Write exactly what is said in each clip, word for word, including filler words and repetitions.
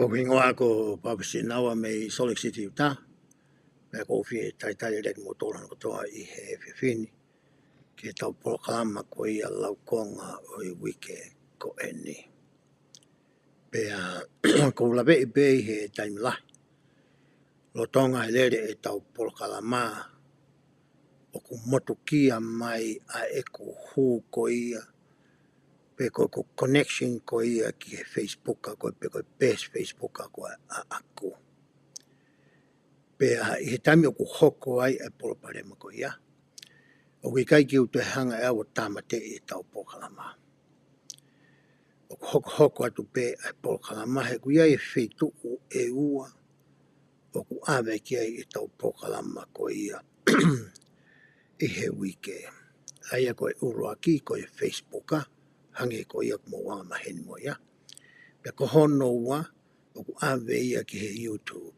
Ko hoku hingoa ko Papa Sinaua mei Salt Lake City, Utah. Pea ʻoku ou fie talitali lelei kimoutolu hono kotoa ʻi he efiafi ni ki heʻetau polokalama ko ia Laukonga ʻo e Uike ko eni. Pea ʻoku ou laveʻi pē ʻi he taimi lahi, lolotonga e lele ʻetau polokalama, ʻoku motukia mai ʻa ʻeku hū ko ia, pe ko ʻeku connection ko ia ki he Facebook, ko e pe ko e page Facebook ko ia ʻaʻaku. Pea ʻi he taimi ʻoku hoko ai e palopalema ko ia, ʻoku ʻikai ke u toe hanga ʻe au ʻo tāmateʻi ʻetau polokalama. ʻOku hokohoko atu pē ʻa e polokalama he ʻoku ʻi ai e feituʻu ʻe ua ʻoku ʻave ki ai ʻetau polokalama ko ia ʻi he uike. ʻA ia ko e ʻuluaki ko e Facebook, hangē ko ia ʻoku mou anga maheni mo ia. Pea ko hono ua, ʻoku ʻave ia ki he YouTube.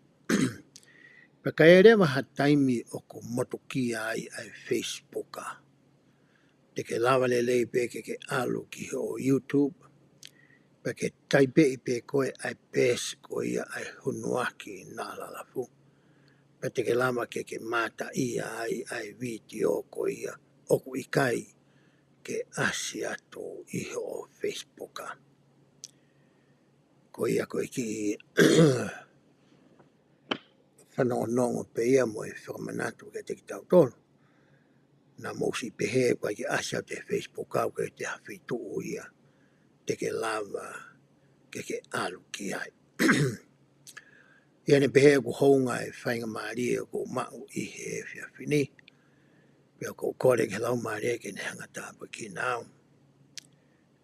Pea ka ʻi ai leva ha taimi ʻoku motukia ai ʻa e Facebook, te ke lava lelei pē ke ke ʻalu ki hoʻo YouTube, pea ke taipeʻi pē ko e ʻa e page ko ia ʻa e Hunuaki Nālalafu. Pea te ke lava ke ke mātaʻia ai ʻa e vitiō ko ia ʻoku ʻikai ke ʻasi atu ʻi hoʻo Facebook. Ko ia ko e kiʻi fanongonongo pē ia mo e fakamanatu kiate kitautolu. Naʻa mou siʻi pehē ʻoku ʻikai ke ʻasi atu he Facebook, ʻoku ʻikai ke ʻi ai ha feituʻu ia te ke lava ke ke ʻalu ki ai. ʻI heʻene pehē ʻoku hounga e faingamālie ʻoku ou maʻu ʻi he efiafi ni, pea ʻoku ou kole ki he Laumālie ke ne hanga ʻo tāpuekina au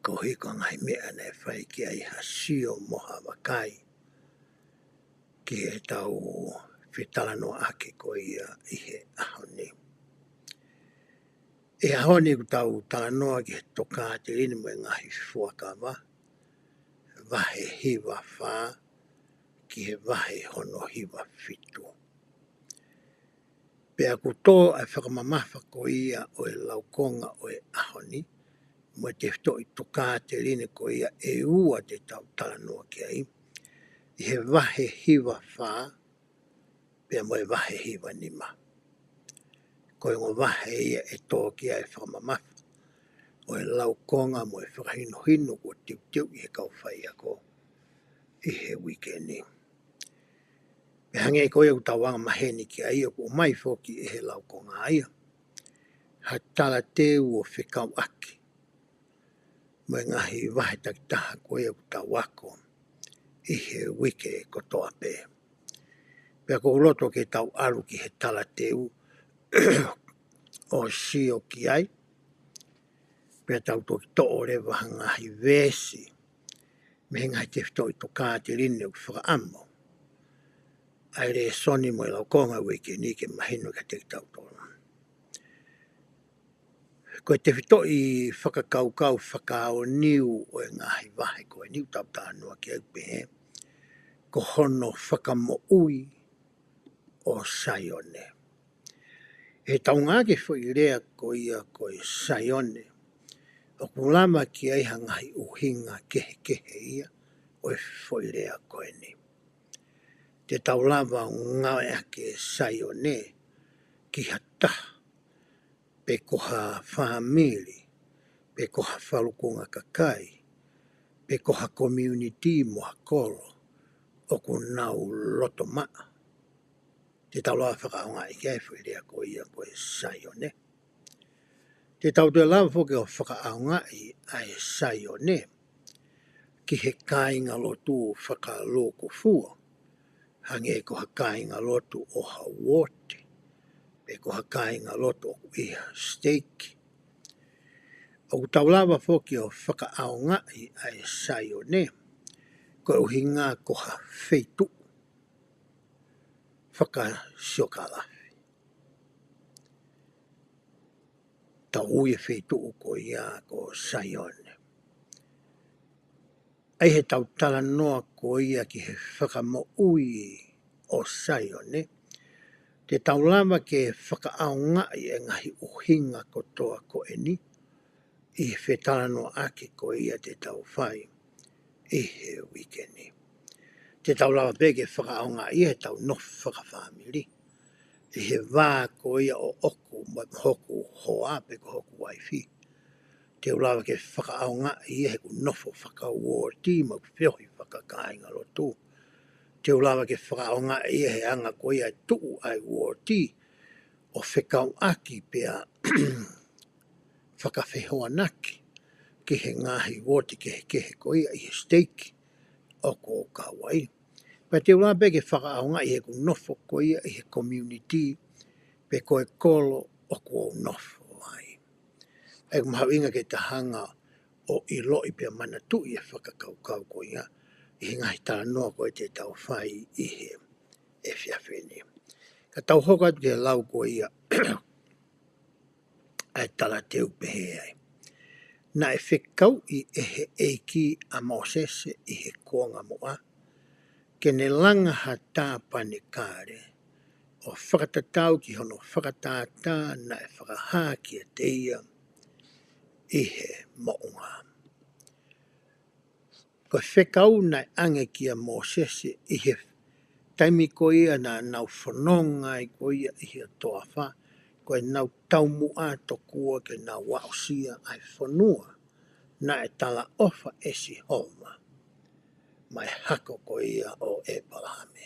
koeʻuhi ko e ngaahi meʻa naʻe fai ki ai ha sio mo ha vakai ki heʻetau fetalanoaʻaki ko ia ʻi he ʻaho ni. ʻI he ʻaho ni ʻoku tau talanoa ki he Tokāteline mo e Ngaahi Fuakava, vahe hiva fā ki he vahe hono hiva fitu. Pea ʻoku tō ʻa e fakamamafa ko ia ʻo e laukonga ʻo e ʻaho ni, mo e tefitoʻi Tokāteline ko ia ʻe ua te tau talanoa ki ai, ʻi he vahe hiva fā, pea mo e vahe hiva nima. Ko e ongo vahe ia ʻe tō ki ai e fakamamafa ʻo e laukonga mo e fakahinohino kuo teuteuʻi ʻe he kau faiako ʻi he uike ni. Pea hangē ko ia ʻoku tau anga maheni ki ai, ʻoku ʻomai foki ʻe he laukonga ia ha talateu ʻo fekauʻaki mo e ngaahi vahe takitaha ko ia ʻoku tau ako ʻi he uike kotoa pē. Pea ʻoku ou loto ke tau ʻalu ki he talateu ʻo sio ki ai, pea tau toki toʻo leva ha ngaahi veesi mei he ngaahi tefitoʻi Tokāteline ʻoku fakaʻamu ʻa e lēsoni mo e laukonga uike ni ke mahino kiate kitautolu. Ko e tefitoʻi fakakaukau fakaʻaonga ʻo e ngaahi vahe ko eni ʻoku tau talanoa ki ai pē, ko hono fakamoʻui ʻo Saione. ʻI heʻetau ngāueʻaki e foʻi lea ko ia ko e Saione, ʻoku lava ke ʻi ai ha ngaahi ʻuhinga kehekehe ia ʻo e foʻi lea ko eni. Te tau lava ʻo ngāueʻaki e Saione ki ha taha, pe ko ha fāmili, pe ko ha falukunga kakai, pe ko ha community mo ha kolo ʻoku nau loto maʻa. Te tau lava fakaʻaongaʻi ki ai e foʻi lea ko ia ko e Saione. Te tau toe lava foki ʻo fakaʻaongaʻi ʻa e Saione ki he kāingalotu fakalūkufua, hangē ko ha kāingalotu ʻo ha uooti, pe ko ha kāingalotu ʻoku ʻi ha siteiki. ʻOku tau lava foki ʻo fakaʻaongaʻi ʻa e Saione koeʻuhinga ko ha feituʻu fakasiokālafi. Tau ui e feituʻu ko ia ko Saione. ʻI heʻetau talanoa ko ia ki he fakamoʻui ʻo Saione, te tau lava ke fakaʻaongaʻi e ngaahi ʻuhinga kotoa ko eni ʻi he fetalanoaʻaki ko ia te tau fai ʻi he uike ni. Te tau lava pē ke fakaʻaongaʻi ia heʻetau nofo fakafāmili ʻi he vā ko ia ʻoʻoku mo hoku hoa pe ko hoku uaifi. Te u lava ke fakaʻaongaʻi ia heʻeku nofo fakauooti mo ʻeku feohi fakakāingalotu. Te u lava ke fakaʻaongaʻi ia he anga ko ia e tuʻu ʻa e uooti ʻo fekauʻaki pea fakafehoanaki ki he ngaahi uooti kehekehe ko ia ʻi he siteiki ʻoku ou kau ai. Pea te u lava pē ke fakaʻaongaʻi heʻeku nofo ko ia ʻi he community pe ko e kolo ʻoku ou nofo ai. ʻA ia ʻoku mahuʻinga ke ta hanga ʻo ʻiloʻi pea manatuʻi e fakakaukau ko ia ʻi he ngaahi talanoa ko ia te tau fai ʻi he efiafi ni. Ka tau hoko atu ki he lau ko ia ʻa e talateu pehē ai. Naʻe fekauʻi ʻe he ʻEiki ʻa Mōsese ʻi he kuonga muʻa ke ne langa ha tāpanekale ʻo fakatatau ki hono fakatātā naʻe fakahā kiate ia ʻi he moʻunga. Ko e fekau naʻe ʻange kia Mōsese ʻi he taimi ko ia naʻa nau fononga ai ko ia ʻi he toafa, ko ʻenau taumuʻa tokua ke nau aʻusia ʻa e fonua naʻe talaʻofa ʻe Sihova maʻa e hako ko ia ʻo ʻEpalahame.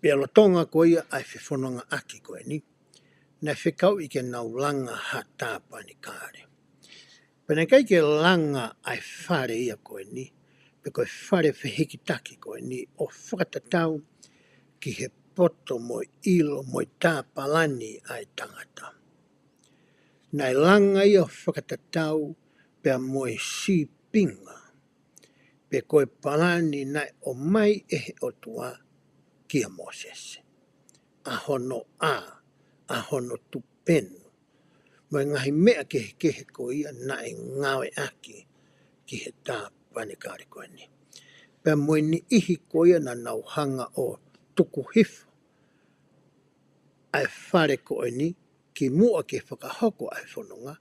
Pea lolotonga ko ia ʻa e fefonongaʻaki ko eni, naʻe fekauʻi ke nau langa ha tāpanekale. Pea naʻe ʻikai ke langa ʻa e fale ia ko eni, pe ko e fale fehikitaki ko eni ʻo fakatatau ki he poto mo e ʻilo mo e tāpalani ʻa e tangata. Naʻe langa ia ʻo fakatatau pea mo e sīpinga pe ko e palani naʻe ʻomai ʻe he ʻOtua kia Mōsese. ʻA hono ʻā, ʻa hono tupenu, mo e ngaahi meʻa kehekehe ko ia naʻe ngāueʻaki ki he tāpanekale ko eni. Pea mo e niʻihi ko ia naʻa nau hanga ʻo tuku hifo ʻa e fale ko eni kimuʻa ke fakahoko ʻa e fononga,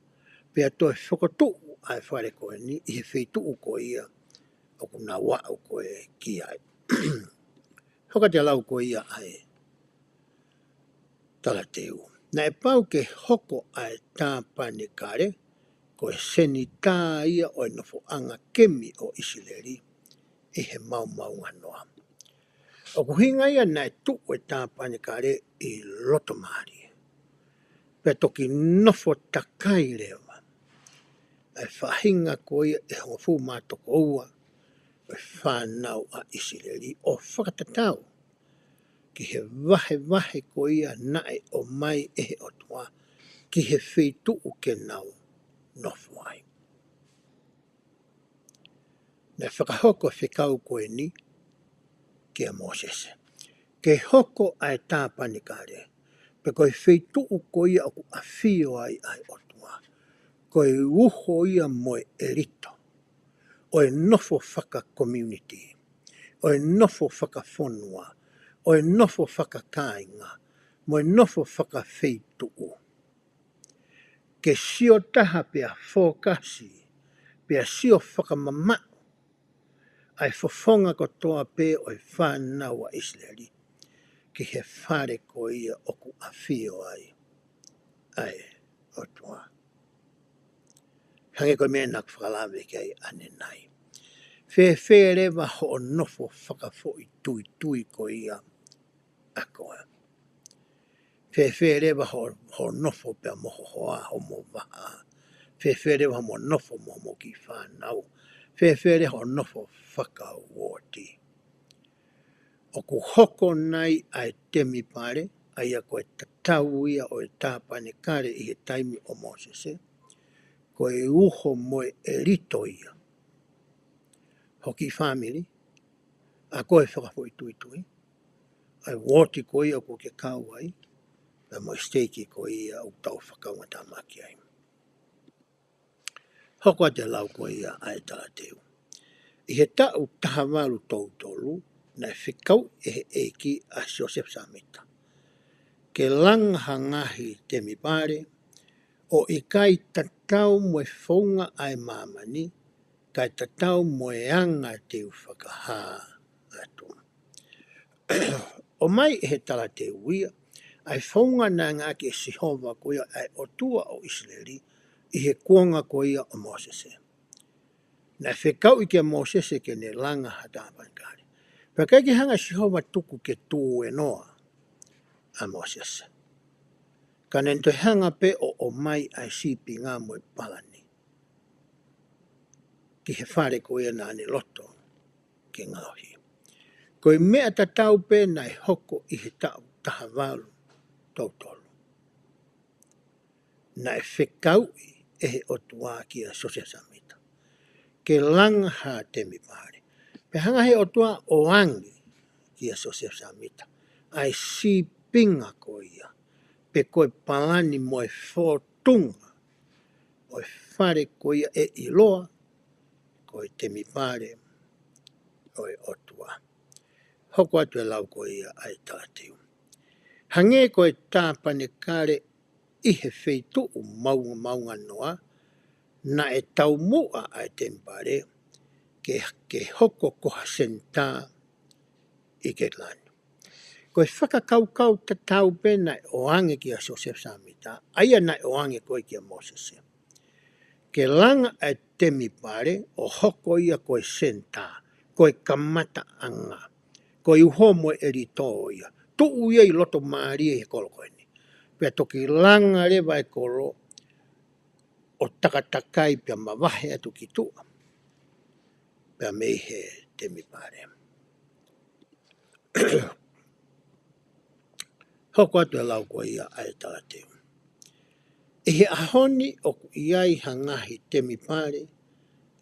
pea toe fokotuʻu ʻa e fale ko eni ʻi he feituʻu ko ia ʻoku nau aʻu ko ē ki ai. Hoko atu e lau ko ia ʻa e talateu. Naʻe pau ke hoko ʻa e tāpanekale ko e senitā ia ʻo e nofoʻanga kemi ʻo ʻIsileli ʻi he maomaonganoa. ʻOku ʻuhinga ia naʻe tuʻu e tāpanekale ʻi loto mālie. Pea toki nofo takai leva ʻa e faʻahinga ko ia ʻe hongofulu mā toko ua ʻo e fānau ʻa ʻIsileli ʻo fakatatau ki he vahevahe ko ia naʻe ʻomai ʻe he ʻOtua ki he feituʻu ke nau nofo ai. Naʻe fakahoko e fekau ko eni kia Mōsese ke hoko ʻa e tāpanekale, pe ko e feituʻu ko ia ʻoku ʻafio ai ʻa e ʻOtua, ko e uho ia mo e ʻelito ʻo e nofo fakakomiunitī, ʻo e nofo fakafonua, ʻo e nofo fakakāinga, mo e nofo fakafeituʻu. Ke sio taha pea fōkasi, pea sio fakamamaʻu ʻa e fofonga kotoa pē ʻo e fānau ʻa ʻIsileli ki he fale ko ia ʻoku ʻafio ai ʻa e ʻOtua. Hangē ko e meʻa naʻa ku fakalave ki ai ʻanenai. Fēfē leva hoʻo nofo fakafoʻituitui ko ia ʻa koe? Fēfē leva hoʻo, hoʻo nofo pea mo ho hoa, hoʻomo vaha? Fēfē leva hoʻomo nofo mo hoʻomo kiʻi fānau? Fēfē leva hoʻo nofo fakauooti? ʻOku hoko nai ʻa e temipale, ʻa ia ko e tatau ia ʻo e tāpanekale ʻi he taimi ʻo Mōsese, ko e uho mo e ʻelito ia ho kiʻi fāmili, ʻa koe fakafoʻituitui, ʻa e uooti ko ia ʻoku ke kau ai, pea mo e siteiki ko ia ʻoku tau fakaungatāmaki ai. Hoko atu e lau ko ia ʻa e talateu. ʻI he taʻu taha valu tolu tolu, naʻe fekau ʻe he ʻEiki ʻa Siosefa Sāmita ke langa ha ngaahi temipale ʻo ʻikai tatau mo e founga ʻa e māmani, kae tatau mo e anga te u fakahā atu. ʻOmai ʻe he talateu ia ʻa e founga naʻe ngāueʻaki ʻe Sihova ko ia ʻa e ʻOtua ʻo ʻIsileli ʻi he kuonga ko ia ʻo Mōsese. Naʻe fekauʻi kia Mōsese ke ne langa ha tāpanekale. Pea ʻikai ke hanga ʻe Sihova ʻo tuku ke tuēnoa ʻa Mōsese. Ka naʻa ne toe hanga pē ʻo ʻomai ʻa e sīpinga mo e palani ki he fale ko ia naʻa ne loto ke ngaohi. Ko e meʻa tatau pē naʻe hoko ʻi he taʻu taha valu tolu tolu. Naʻe fekauʻi ʻe he ʻOtua kia Siosefa Sāmita ke langa ha temipale. Pea hanga ʻe he ʻOtua ʻo ʻoange kia Siosefa Sāmita ʻa e sīpinga ko ia, pe ko e palani mo e fōtunga ʻo e fale ko ia ʻe ʻiloa ko e temipale ʻo e ʻOtua. Hoko atu e lau ko ia ʻa e talateu. Hangē ko e tāpanekale ʻi he feituʻu maungamaunga noa, naʻe taumuʻa ʻa e temipale ke, ke hoko ko ha senitā ʻi Ketilani. Ko e fakakaukau tatau pē naʻe ʻoange kia Siosefa Sāmita, ʻa ia naʻe ʻoange ko ē kia Mōsese. Ke langa ʻa e temipale ʻo hoko ia ko e senitā, ko e kamataʻanga, ko e uho mo e ʻelito ia. Tuʻu ia ʻi loto mālie he kolo ko eni. Pea toki langa leva e kolo ʻo takatakai pea mavahe atu ki tuʻa pea mei he temipale. Hoko atu e lau ko ia ʻa e talateu. ʻI he ʻaho ni ʻoku ʻi ai ha ngaahi temipale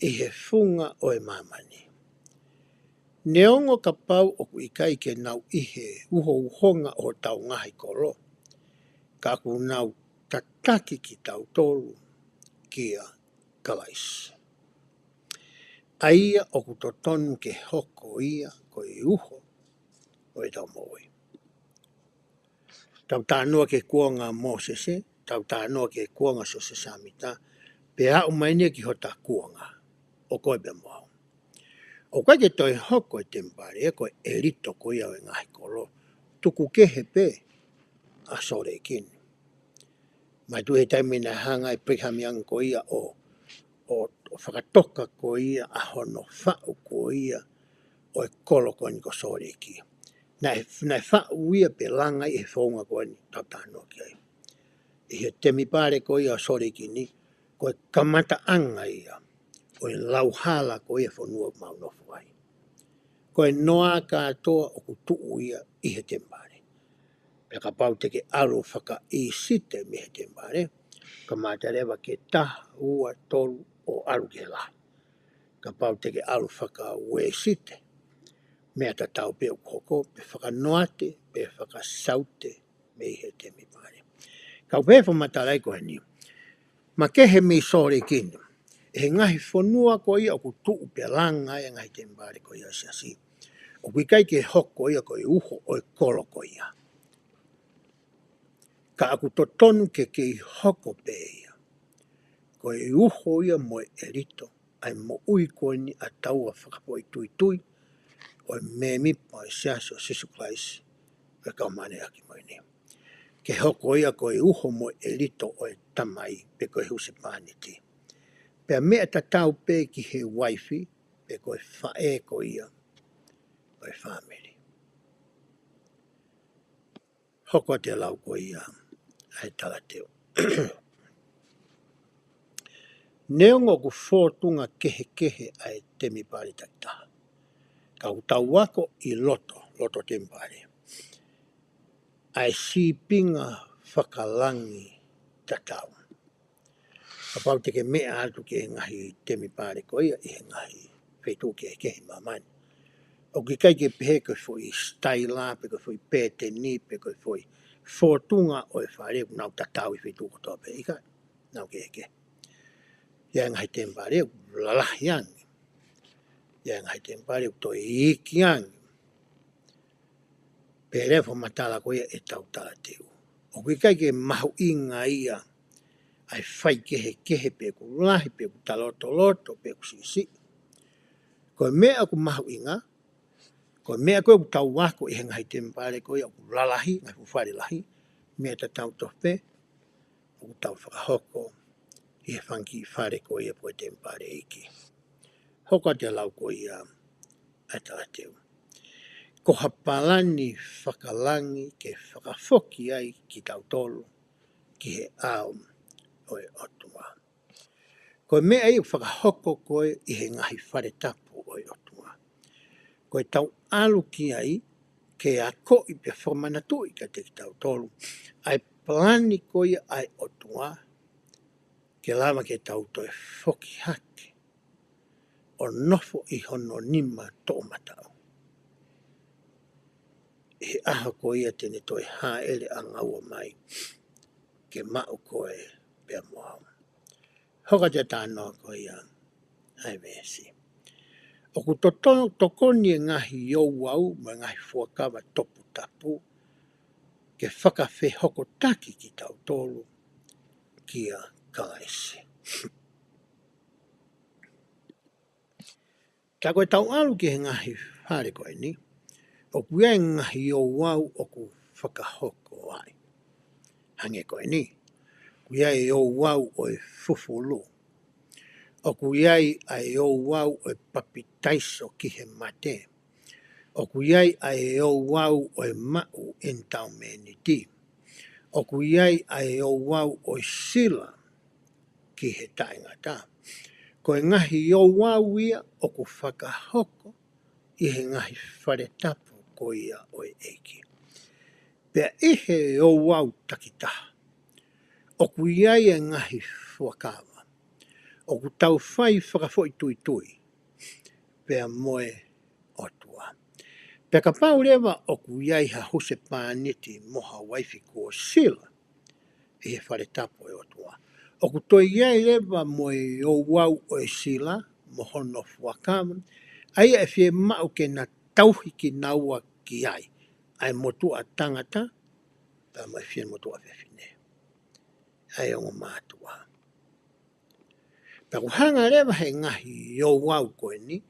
ʻi he funga ʻo e māmani. Neongo kapau ʻoku ʻikai ke nau ʻi he uhouhonga ʻo hotau ngaahi kolo, ka ʻoku nau tataki kitautolu kia Kalaisi, ʻa ia ʻoku totonu ke hoko ia ko e uho ʻo ʻetau moʻui. Tau talanoa ki he kuonga Mōsese, tau talanoa ki he kuonga Siosefa Sāmita, pea aʻu mai eni ki hota kuonga ʻo koe pea mo au. ʻOku ʻikai ke toe hoko e temipale ko e ʻelito ko ia ʻo e ngaahi kolo, tuku kehe pē ʻa Sōleki ni. Mai tuʻu he taimi naʻe hanga ʻe Brigham Young ko ia ʻo, ʻo, ʻo fakatoka ko ia ʻa hono faʻu ko ia ʻo e kolo ko eni ko Sōleki. Naʻe, naʻe faʻu ia pe langa ʻi he founga ko eni tau talanoa ki ai. ʻI he temipale ko ia ʻo Sōleki ni, ko e kamataʻanga ia ʻo e lauhala ko ia fonua ʻoku mau nofo ai. Ko e noa kātoa ʻoku tuʻu ia ʻi he temipale. Pea kapau te ke ʻalu fakaʻīsite mei he temipale, kamata leva ki he taha, ua, tolu ʻo ʻalu ki he lahi. Kapau te ke ʻalu fakauēsite, meʻa tatau pē ʻoku hoko, pe fakanoate, pe fakasaute mei he temipale. Kau pehē fakamatala ia ko eni. Makehe mei Sōleki ni, ʻi he ngaahi fonua ko ia ʻoku tuʻu pea langa ai e ngaahi temipale ko ia ʻa e siasi, ʻoku ʻikai ke hoko ia ko e uho ʻo e kolo ko ia. Ka ʻoku totonu ke kei hoko pē ia ko e uho ia mo e ʻelito ʻa e moʻui ko eni ʻa taua fakafoʻituitui ʻo e mēmipa ʻo e Siasi ʻo Sīsū Kalaisi ʻo e Kau Māʻoniʻoni ʻi he Ngaahi ʻAho Kimui Ni. Ke hoko ia ko e uho mo e ʻelito ʻo e tamai pe ko e husepāniti. Pea meʻa tatau pē ki he uaifi pe ko e faʻē ko ia ʻo e fāmili. Hoko atu e lau ko ia ʻa e talateu. Neongo ʻoku fōtunga kehekehe ʻa e temipale takitaha, ka ʻoku tau ako ʻi loto, loto temipale, ʻa e sīpinga fakalangi tatau. Kapau te ke meʻa atu ki he ngaahi temipale ko ia ʻi he ngaahi feituʻu kehekehe ʻi māmani, ʻoku ʻikai ke pehē ko e foʻi sitaila, pe ko e foʻi pēteni, pe ko e foʻi fōtunga ʻo e fale ʻoku nau tatau ʻi he feituʻu kotoa pē, ʻikai, nau kehekehe. ʻI ai e ngaahi temipale ʻoku lalahi ange. ʻI ai e ngaahi temipale ʻoku toe iiki ange. Pea lea fakamatala ko ia ʻetau talateu, ʻoku ʻikai ke mahuʻinga ia ʻa e faikehekehe pe ʻoku lahi, pe ʻoku talotoloto, pe ʻoku siʻisiʻi. Ko e meʻa ʻoku mahuʻinga, ko e meʻa ko ē ʻoku tau ako ʻi he ngaahi temipale ko ia ʻoku lalahi, ngaahi fuʻu fale lahi, meʻa tatau tofu pē ʻoku tau fakahoko ʻi he fanga kiʻi fale ko ia pe ko e temipale ʻeiki. Hoko atu e lau ko ia ʻa e talateu. Ko ha palani fakalangi ke fakafoki ai kitautolu ki he ʻao ʻo e ʻOtua. Ko e meʻa ia ʻoku fakahoko ko ē ʻi he ngaahi fale tapu ʻo e ʻOtua. Ko e tau ʻalu ki ai ke akoʻi pea fakamanatuʻi kiate kitautolu ʻa e palani ko ia ʻa e ʻOtua, ke lava ke tau toe foki hake ʻo nofo ʻi hono nima toʻomataʻu ʻi he ʻaho ko ia te ne toe hāʻele ʻangaua mai ke maʻu koe pea mo au. Hoko atu e talanoa ko ia ʻa e veesi. ʻOku toto-, tokoni e ngaahi ouau mo e ngaahi fuakava toputapu ke fakafehokotaki kitautolu kia Kalaisi. Ka ko e tau ʻalu ki he ngaahi fale ko eni, ʻoku ʻi ai e ngaahi ouau ʻoku fakahoko ai. Hangē ko eni, ʻoku ʻi ai e ouau ʻo e fufulu. ʻOku ʻi ai ʻa e ouau ʻo e papitaiso ki he mate. ʻOku ʻi ai ʻa e ouau ʻo e maʻu ʻenitaumēniti. ʻOku ʻi ai ʻa e ouau ʻo e sila ki he taʻengata. Ko e ngaahi ouau ia ʻoku fakahoko ʻi he ngaahi fale tapu ko ia ʻo e ʻEiki. Pea ʻi he ouau takitaha, ʻoku ʻi ai e ngaahi fuakava ʻoku tau fai fakafoʻituitui pea mo e ʻOtua. Pea kapau leva ʻoku ʻi ai ha husepāniti mo ha uaifi kuo sila ʻi he fale tapu ʻo e ʻOtua, ʻoku toe ʻi ai leva mo e ouau ʻo e sila mo hono fuakava, ʻa ia ʻe fiemaʻu ke na tauhi kinaua ki ai ʻa e motuʻa tangata pea mo e fie motuʻa fefine, ʻa e ongo mātuʻa. Pea ʻoku hanga leva he ngaahi ouau ko eni,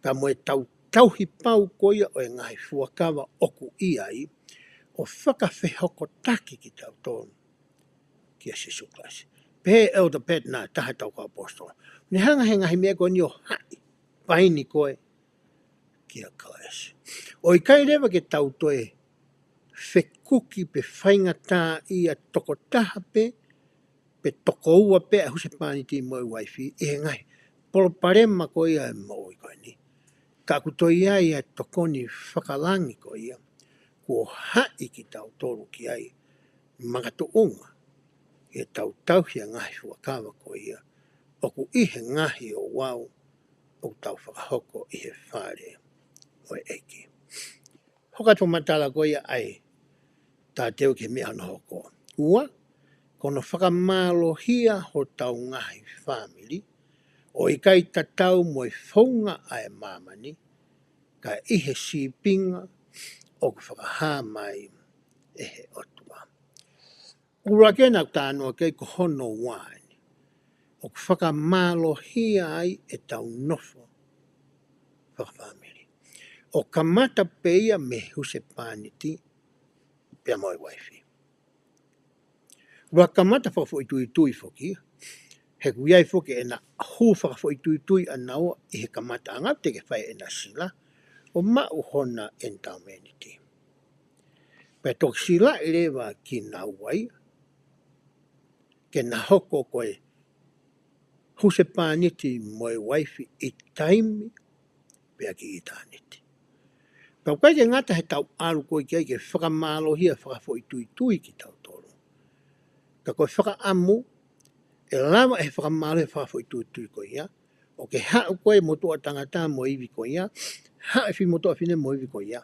pea mo e tau tauhi pau ko ia ʻo e ngaahi fuakava ʻoku ʻi ai, ʻo fakafehokotaki kitautolu kia Sīsū Kalaisi. Pehē ʻe ʻEletā Pētena, taha e tau kau ʻaposetolo, ne hanga he ngaahi meʻa ko eni ʻo haʻi paini koe kia Kalaisi. ʻOku ʻikai leva ke tau toe fekuki pe faingataʻaʻia tokotaha pē, pe tokoua pē ʻa e husepāniti mo e uaifi ʻi he ngaahi palopalema ko ia ʻo e moʻui ko eni. Ka ʻoku toe ʻi ai ʻa e tokoni fakalangi ko ia kuo haʻi kitautolu ki ai, makatuʻunga ʻi he tau tauhi ʻa e ngaahi fuakava ko ia ʻoku ʻi he ngaahi ouau ʻoku tau fakahoko ʻi he fale ʻo e ʻEiki. Hoko atu e fakamatala ko ia ʻa e talateu ki he meʻa hono hoko. Ua, ko hono fakamālohia hotau ngaahi fāmili, ʻo ʻikai tatau mo e founga ʻa e māmani, ka ʻi he sīpinga ʻoku fakahā mai ʻe he ʻOtua. ʻUluaki ena ʻoku talanoa ki ai ko hono ua eni, ʻoku fakamālohia ai ʻetau nofo fakafāmili. ʻO kamata pē ia mei he husepāniti pea mo e uaifi. ʻOku kamata fakafoʻituitui foki ia, he ʻoku ʻi ai foki ʻena hū fakafoʻituitui ʻanaua ʻi he kamataʻanga, teʻeki fai ʻena sila ʻo maʻu hona ʻenitaumēniti. Pea toki silaʻi leva kinaua ia ke na hoko ko e husepāniti mo e uaifi ʻi taimi pea ki ʻitāniti. Pea ʻoku ʻikai ke ngata he tau ʻalu ko ē ki ai ke fakamālohia fakafoʻituitui kitautolu, ka ko e fakaʻamu ʻe lava ʻe he fakamālohia fakafoʻituitui ko ia ʻo ke haʻu ko ē motuʻa tangata mo e ivi ko ia, haʻu e fie motuʻa fefine mo e ivi ko ia,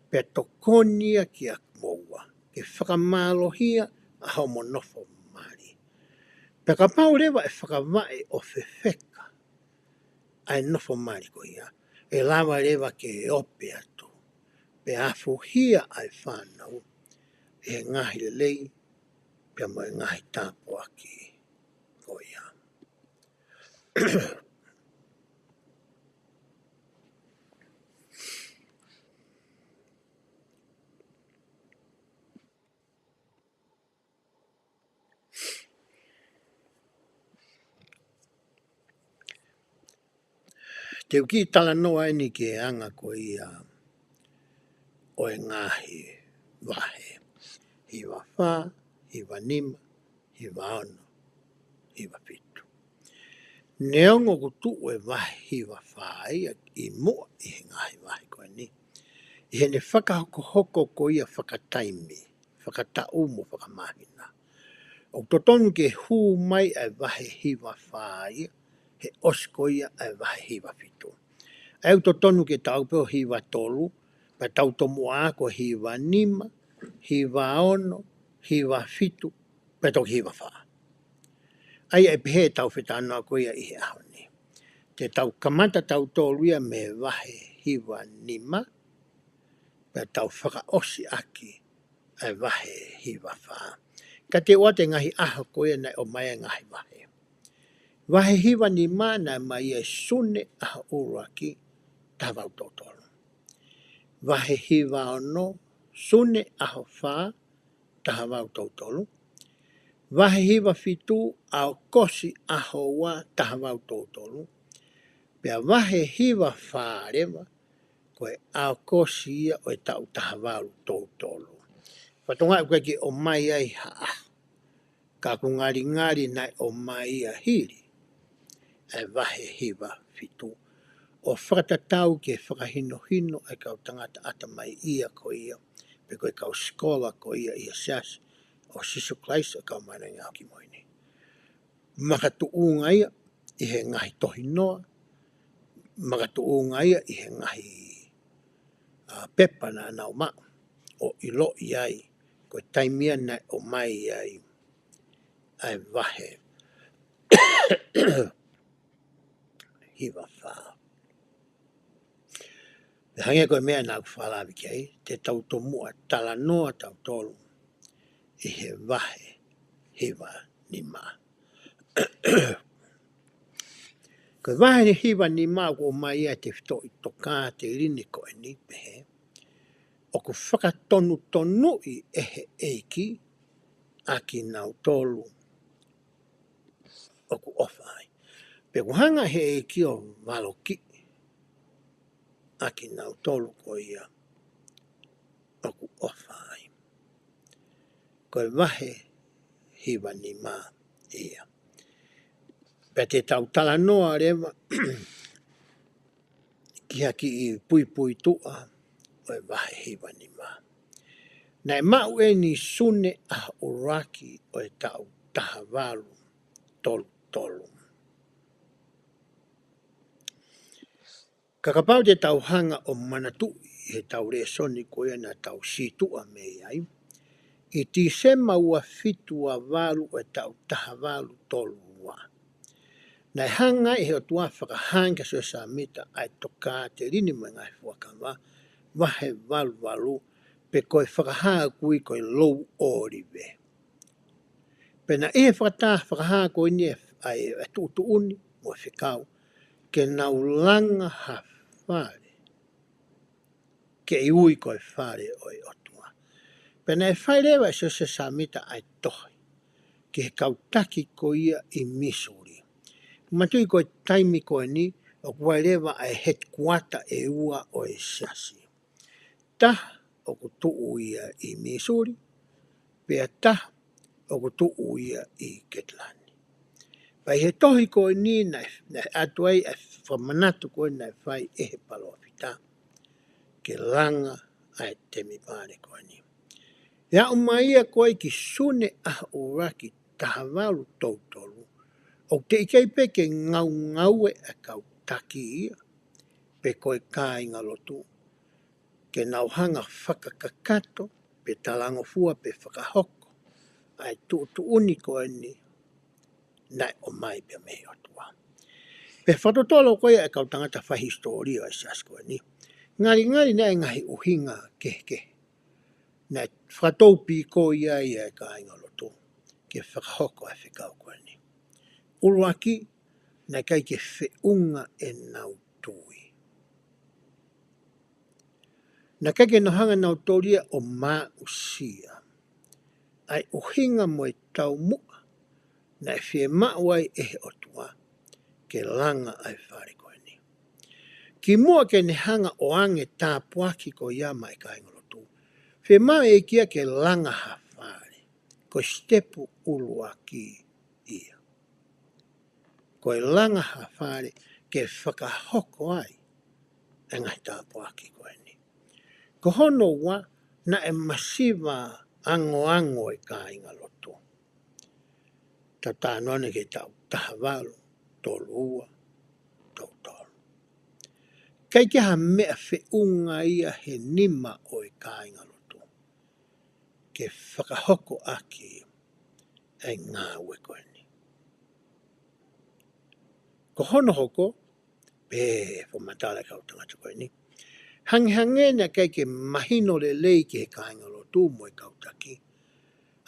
pea tokoni ia kiate kimoua ke fakamālohia ʻa hoʻomo nofo mali. Pea kapau leva ʻe fakavaʻe ʻo fefeka ʻa e nofo mali ko ia, ʻe lava leva ke ope atu pea afuhia ʻa e fānau ʻe he ngaahi lelei pea mo e ngaahi tāpuaki ko ia. Te u kiʻi talanoa eni ki he anga ko ia ʻo e ngaahi vahe. Hiva fā, hiva nima, hiva ono, hiva fitu. Neongo ʻoku tuʻu e vahe hiva fā ia ʻi muʻa ʻi he ngaahi vahe ko eni, ʻi heʻene fakahokohoko ko ia fakataimi, fakataʻu mo fakamāhina, ʻoku totonu ke hū mai ʻa e vahe hiva fā ia he ʻosi ko ia ʻa e vahe hiva fitu. ʻA ia ʻoku totonu ke tau pē ʻo hiva tolu, pea tau tomuʻa ako hiva nima, hiva ono, hiva fitu, pea toki hiva fā. ʻA ia ʻe pehē ʻetau fetalanoa ko ia ʻi he ʻaho ni. Te tau kamata tautolu ia mei he vahe hiva nima, pea tau fakaʻosi ʻaki ʻa e vahe hiva fā. Ka te u ʻoatu e ngaahi ʻaho ko ia naʻe ʻomai ai e ngaahi vahe. Vahe hiva nima naʻe ʻomai ia ʻi Sune ʻaho ʻuluaki, taha valu tolu tolu. Vahe hiva ono, Sune ʻaho fā, taha valu tolu tolu. Vahe hiva fitu, ʻAokosi ʻaho ua, taha valu tolu tolu. Pea vahe hiva fā leva, ko e ʻAokosi ia ʻo e taʻu taha valu tolu tolu. Fakatokangaʻi ʻoku ʻikai ke ʻomai ai ha ʻaho, ka ʻoku ngalingali naʻe ʻomai ia hili ʻa e vahe hiva fitu, ʻo fakatatau ki he fakahinohino ʻa e kau tangata ʻatamai ia ko ia, pe ko e kau sikola ko ia ʻi he Siasi ʻo Sīsū Kalaisi ʻo e Kau Māʻoniʻoni ʻi he Ngaahi ʻAho Kimui Ni. Makatuʻunga ia ʻi he ngaahi tohinoa, makatuʻunga ia ʻi he ngaahi, ā, pepa naʻa nau maʻu, ʻo ʻiloʻi ai ko e taimi ia naʻe ʻomai ai ʻa e vahe hiva fā. Pea hangē ko e meʻa naʻa ku fakaʻamu ki ai, te tau tomuʻa talanoa tautolu ʻi he vahe hiva nima. Ko e vahe hiva nima ʻoku ʻomai ai e tefitoʻi tokāteline ko eni, pehē: ʻOku fakatonutonuʻi ʻe he ʻEiki ʻa kinautolu ʻoku ʻofa ai. Pea ʻoku hanga ʻe he ʻEiki ʻo valokiʻi ʻa kinautolu ko ia ʻoku ʻofa ai. Ko e vahe hiva nima ia. Pea te tau talanoa leva ki ha kiʻi puipuituʻa ʻo e vahe hiva nima. Naʻe maʻu eni ʻi Sune ʻaho ʻuluaki ʻo e taʻu taha valu tolu tolu. Ka kapau te tau hanga ʻo manatuʻi ʻi heʻetau lēsoni ko ia naʻa tau sītuʻa mei ai, ʻi Tīsema ua fitu ua valu ʻo e taʻu taha valu tolu ua, naʻe hanga ʻe he ʻOtua ʻo fakahā kia Siosefa Sāmita ʻa e Tokāteline mo e Ngaahi Fuakava, vahe valu valu, pe ko e fakahā ʻoku ui ko e Lou ʻŌlive. Pea naʻe ʻi he fakatā-, fakahā ko eni ʻa e, ʻa e tuʻutuʻuni mo e fekau ke nau langa ha fale ke ui ko e fale ʻo e ʻOtua. Pea naʻe fai leva ʻe Siosefa Sāmita ʻa e tohi ki he kau taki ko ia ʻi Mīsuli. Manatuʻi ko e taimi ko eni ʻoku ʻi ai leva ʻa e headquarter ʻe ua ʻo e Siasi. Taha ʻoku tuʻu ia ʻi Mīsuli, pea taha ʻoku tuʻu ia ʻi Ketilani. Pea ʻi he tohi ko eni naʻe, naʻe ʻoatu ai ʻa e fakamanatu ko ē naʻe fai ʻe he palōfita ke langa ʻa e temipale ko eni. ʻI he aʻu mai ia ko ē ki Sune ʻaho ʻuluaki taha valu tolu tolu, ʻoku teʻeki ai pē ke ngaungaue ʻa e kau taki ia, pe ko e kāingalotu, ke nau hanga ʻo fakakakato, pe talangofua, pe fakahoko ʻa e tuʻutuʻuni ko eni naʻe ʻomai pē mei he ʻOtua. Pea fakatotolo ko ia ʻa e kau tangata faihisitōlia ʻo e Siasi ko eni, ngalingali naʻe ʻi ai e ngaahi ʻuhinga kehekehe naʻe fakatoupīkoi ai ʻa e kāingalotu ke fakahoko ʻa e fekau ko eni. ʻUluaki, naʻe ʻikai ke feʻunga ʻenau tui. Naʻe ʻikai ke nau hanga ʻe nautolu ia ʻo maʻusia ʻa e ʻuhinga mo e taumuʻa naʻe fiemaʻu ai ʻe he ʻOtua ke langa ʻa e fale ko eni. Kimuʻa ke ne hanga ʻo ʻoange e tāpuaki ko ia maʻa e kāingalotu, fiemaʻu ʻe he ʻEiki ia ke langa ha fale. Ko e sitepu ʻuluaki ia. Ko e langa ha fale ke fakahoko ai e ngaahi tāpuaki ko eni. Ko hono ua, naʻe masiva angoango e kāingalotu. Tau talanoa ki he taʻu taha valu, tolu ua, tolu tolu. ʻIkai ke ʻi ai ha meʻa feʻunga ia he nima ʻo e kāingalotu ke fakahoko ʻaki e ngāue ko eni. Ko hono hoko, pehē ʻe he fakamatala ʻa e kau tangata ko eni, hangehangē naʻe ʻikai ke mahino lelei ki he kāingalotu mo e kau taki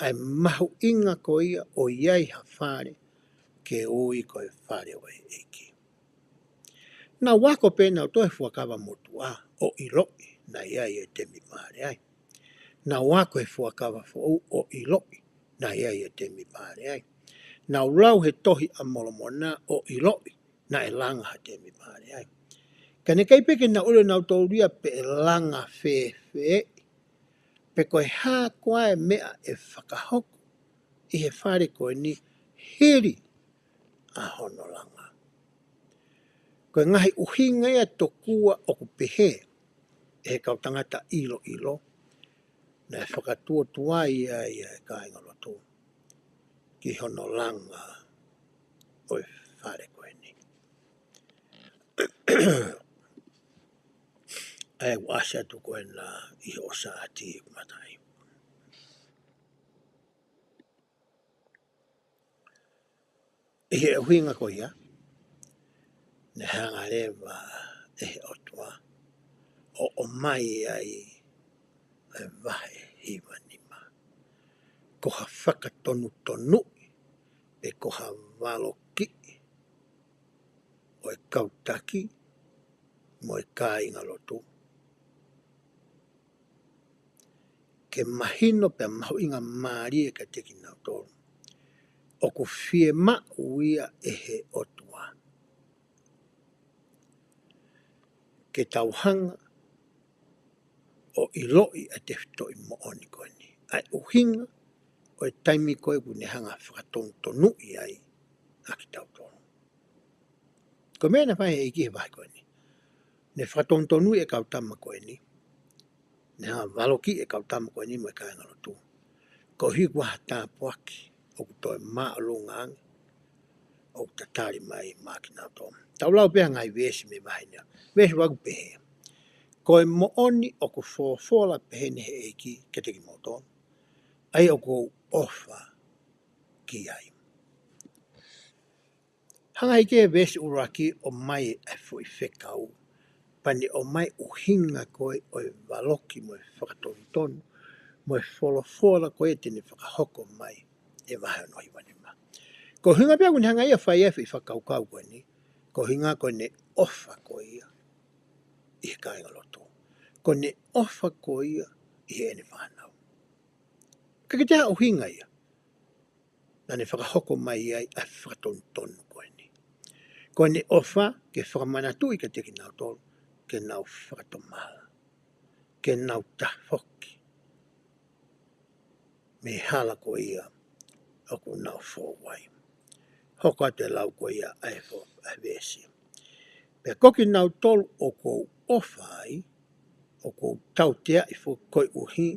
ʻa e mahuʻinga ko ia ʻo ʻi ai ha fale ke ui ko e fale ʻo e ʻEiki. Nau ako pē nautolu he Fuakava Motuʻa ʻo ʻiloʻi naʻe ʻi ai e temipale ai. Nau ako he Fuakava Foʻou ʻo ʻiloʻi naʻe ʻi ai e temipale ai. Nau lau he Tohi ʻa Molomona ʻo ʻiloʻi naʻe langa ha temipale ai. Ka naʻe ʻikai pē ke nau ʻilo nautolu ia pe ʻe langa fēfē, pe ko e hā koā e meʻa ʻe fakahoko ʻi he fale ko eni hili ʻa hono langa. Ko e ngaahi ʻuhinga ia tokua ʻoku pehē ʻe he kau tangata ʻiloʻilo naʻe fakatuotuai ai ʻa e kāingalotu ki hono langa ʻo e fale ko eni. ʻA ia ʻoku ʻasi atu ko ena ʻi he ʻosaʻati ʻoku mataʻi. ʻI he ʻuhinga ko ia, ne hanga leva ʻe he ʻOtua ʻo ʻomai ai e vahe hiva nima ko ha fakatonutonuʻi, pe ko ha valokiʻi ʻo e kau taki mo e kāingalotu, ke mahino pea mahuʻinga mālie kiate kinautolu ʻoku fiemaʻu ia ʻe he ʻOtua ke tau hanga ʻo ʻiloʻi ʻa e tefitoʻi moʻoni ko eni, ʻa e ʻuhinga ʻo e taimi ko ē ʻoku ne hanga fakatonutonuʻi ai ʻa kitautolu. Ko e meʻa naʻe fai ʻe he ʻEiki he vahe ko eni, ne fakatonutonuʻi e kau tama ko eni, ne hanga valokiʻi e kau tama ko eni mo e kāingalotu, koeʻuhi ko ha tāpuaki ʻoku toe māʻolunga ange ʻoku tatali mai maʻa kinautolu. Tau lau pē ha ngaahi veesi mei he vahe ni. Veesi ua ʻoku pehē: Ko e moʻoni ʻoku folofola peheni ʻe he ʻEiki kiate kimoutolu, ʻa ia ʻoku ou ʻofa ki ai. Hanga ʻe he ʻEiki he veesi ʻuluaki ʻo ʻomai e foʻi fekau, pea ne ʻomai e ʻuhinga ko ē ʻo e valoki mo e fakatonutonu mo e folofola ko ē te ne fakahoko mai e vahe hono hiva nima. Ko e ʻuhinga pē ʻoku ne hanga ia ʻo fai ai e foʻi fakakaukau ko eni, ko e ʻuhinga ko ʻene ʻofa ko ia ʻi he kāingalotu. Ko ʻene ʻofa ko ia ʻi heʻene fānau. Ka ko e hā e ʻuhinga ia naʻa ne fakahoko mai ai ʻa e fakatonutonu ko eni? Ko ʻene ʻofa ke fakamanatuʻi kiate kinautolu ke nau fakatomala, ke nau tafoki mei he hala ko ia ʻoku nau fou ai. Hoko atu e lau ko ia ʻa e fo-, ʻa e veesi: Pea ko kinautolu ʻoku ou ʻofa ai, ʻoku ou tauteaʻi foki koeʻuhi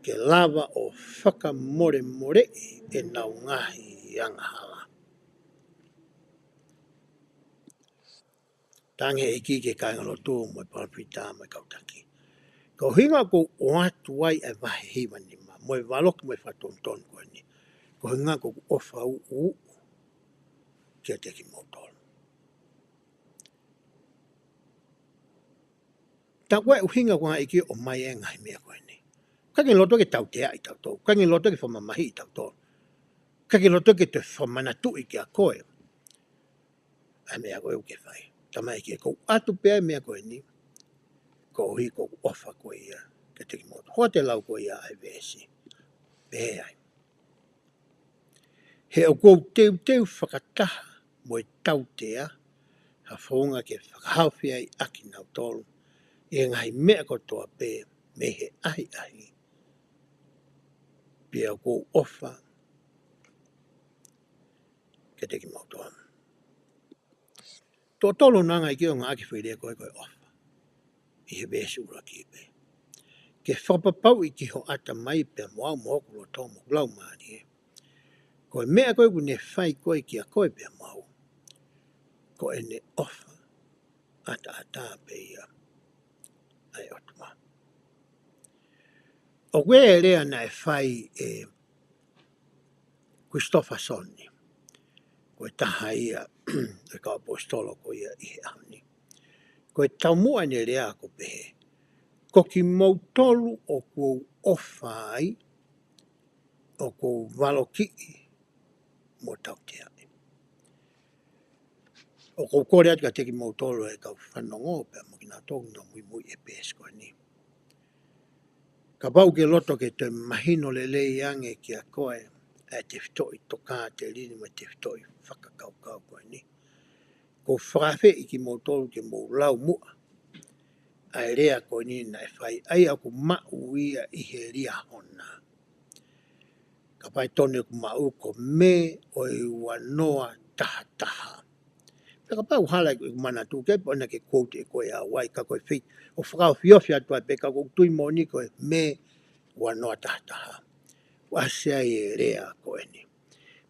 ke lava ʻo fakamolemoleʻi ʻenau ngaahi angahala. Talaange ʻe he ʻEiki ki he kāingalotu mo e palōfita mo e kau taki, ko e ʻuhinga ʻoku ou ʻoatu ai e vahe hiva nima mo e valoki mo e fakatonutonu ko eni, ko e ʻuhinga ʻoku ou ʻofa ʻuʻuʻu kiate kimoutolu. Tā ko e ʻuhinga ko ē ʻa e ʻEiki ʻo ʻomai e ngaahi meʻa ko eni, ʻikai ke ne loto ke tauteaʻi kitautolu, ʻikai ke ne loto ke fakamamahiʻi kitautolu, ʻikai ke ne loto ke toe fakamanatuʻi kiate koe ʻa e meʻa ko ē ʻoku ke fai. Talamai ʻe he ʻEiki, ʻoku ou ʻoatu pē ʻa e meʻa ko eni koeʻuhi ko ʻeku ʻofa ko ia kiate kimoutolu. Hoko atu e lau ko ia ʻa e veesi, pehē ai: He ʻoku ou teuteu fakataha mo e tautea ʻa e founga ke fakahaofi ai ʻa kinautolu ʻi he ngaahi meʻa kotoa pē mei he ʻahiʻahi. Pea ʻoku ou ʻofa kiate kimoutolu. Tuʻo tolu hono anga ʻeiki ʻo e ngaahi foʻi lea ko ē ko e ʻofa ʻi he veesi ʻuluaki pē. Ke fakapapauʻi ki ho ʻatamai pea mo au mo hoku loto mo hoku laumālie, ko e meʻa ko ē ʻoku ne fai ko ē kiate koe pea mo au, ko ʻene ʻofa ʻataʻatā pē ia ʻa e ʻOtua. ʻOku ʻi ai e lea naʻe fai ʻe Kulisitofasoni, ko e taha ia ʻo e kau ʻaposetolo ko ia ʻi he ʻaho ni. Ko e taumuʻa ʻene lea ʻoku pehē: Ko kimoutolu ʻoku ou ʻofa ai, ʻoku ou valokiʻi mo tautea ai. ʻOku ou kole atu kiate kimoutolu ʻe kau fanongo pea mo kinautolu ʻoku nau muimui he peesi ko eni, kapau ʻoku ke loto ke toe mahino lelei ange kiate koe ʻa e tefitoʻi tokāteline mo e tefitoʻi fakakaukau ko eni, ʻoku ou fakaafeʻi kimoutolu ke mou lau muʻa ʻa e lea ko eni naʻe fai, ʻa ia ʻoku maʻu ia ʻi he Liahona. Kapau ʻe tonu ʻeku maʻu, ko Mē ʻo e ua noa taha taha. Pea kapau hala ʻeku manatu, ʻikai pē ʻoku ou quote ʻe koe ʻe au ia, ka ko e fei, ʻoku ou fakaofiofi atu ai pē, ka ʻoku ou tui moʻoni ko e Mē ua noa taha taha ʻoku ʻasi ai e lea ko eni.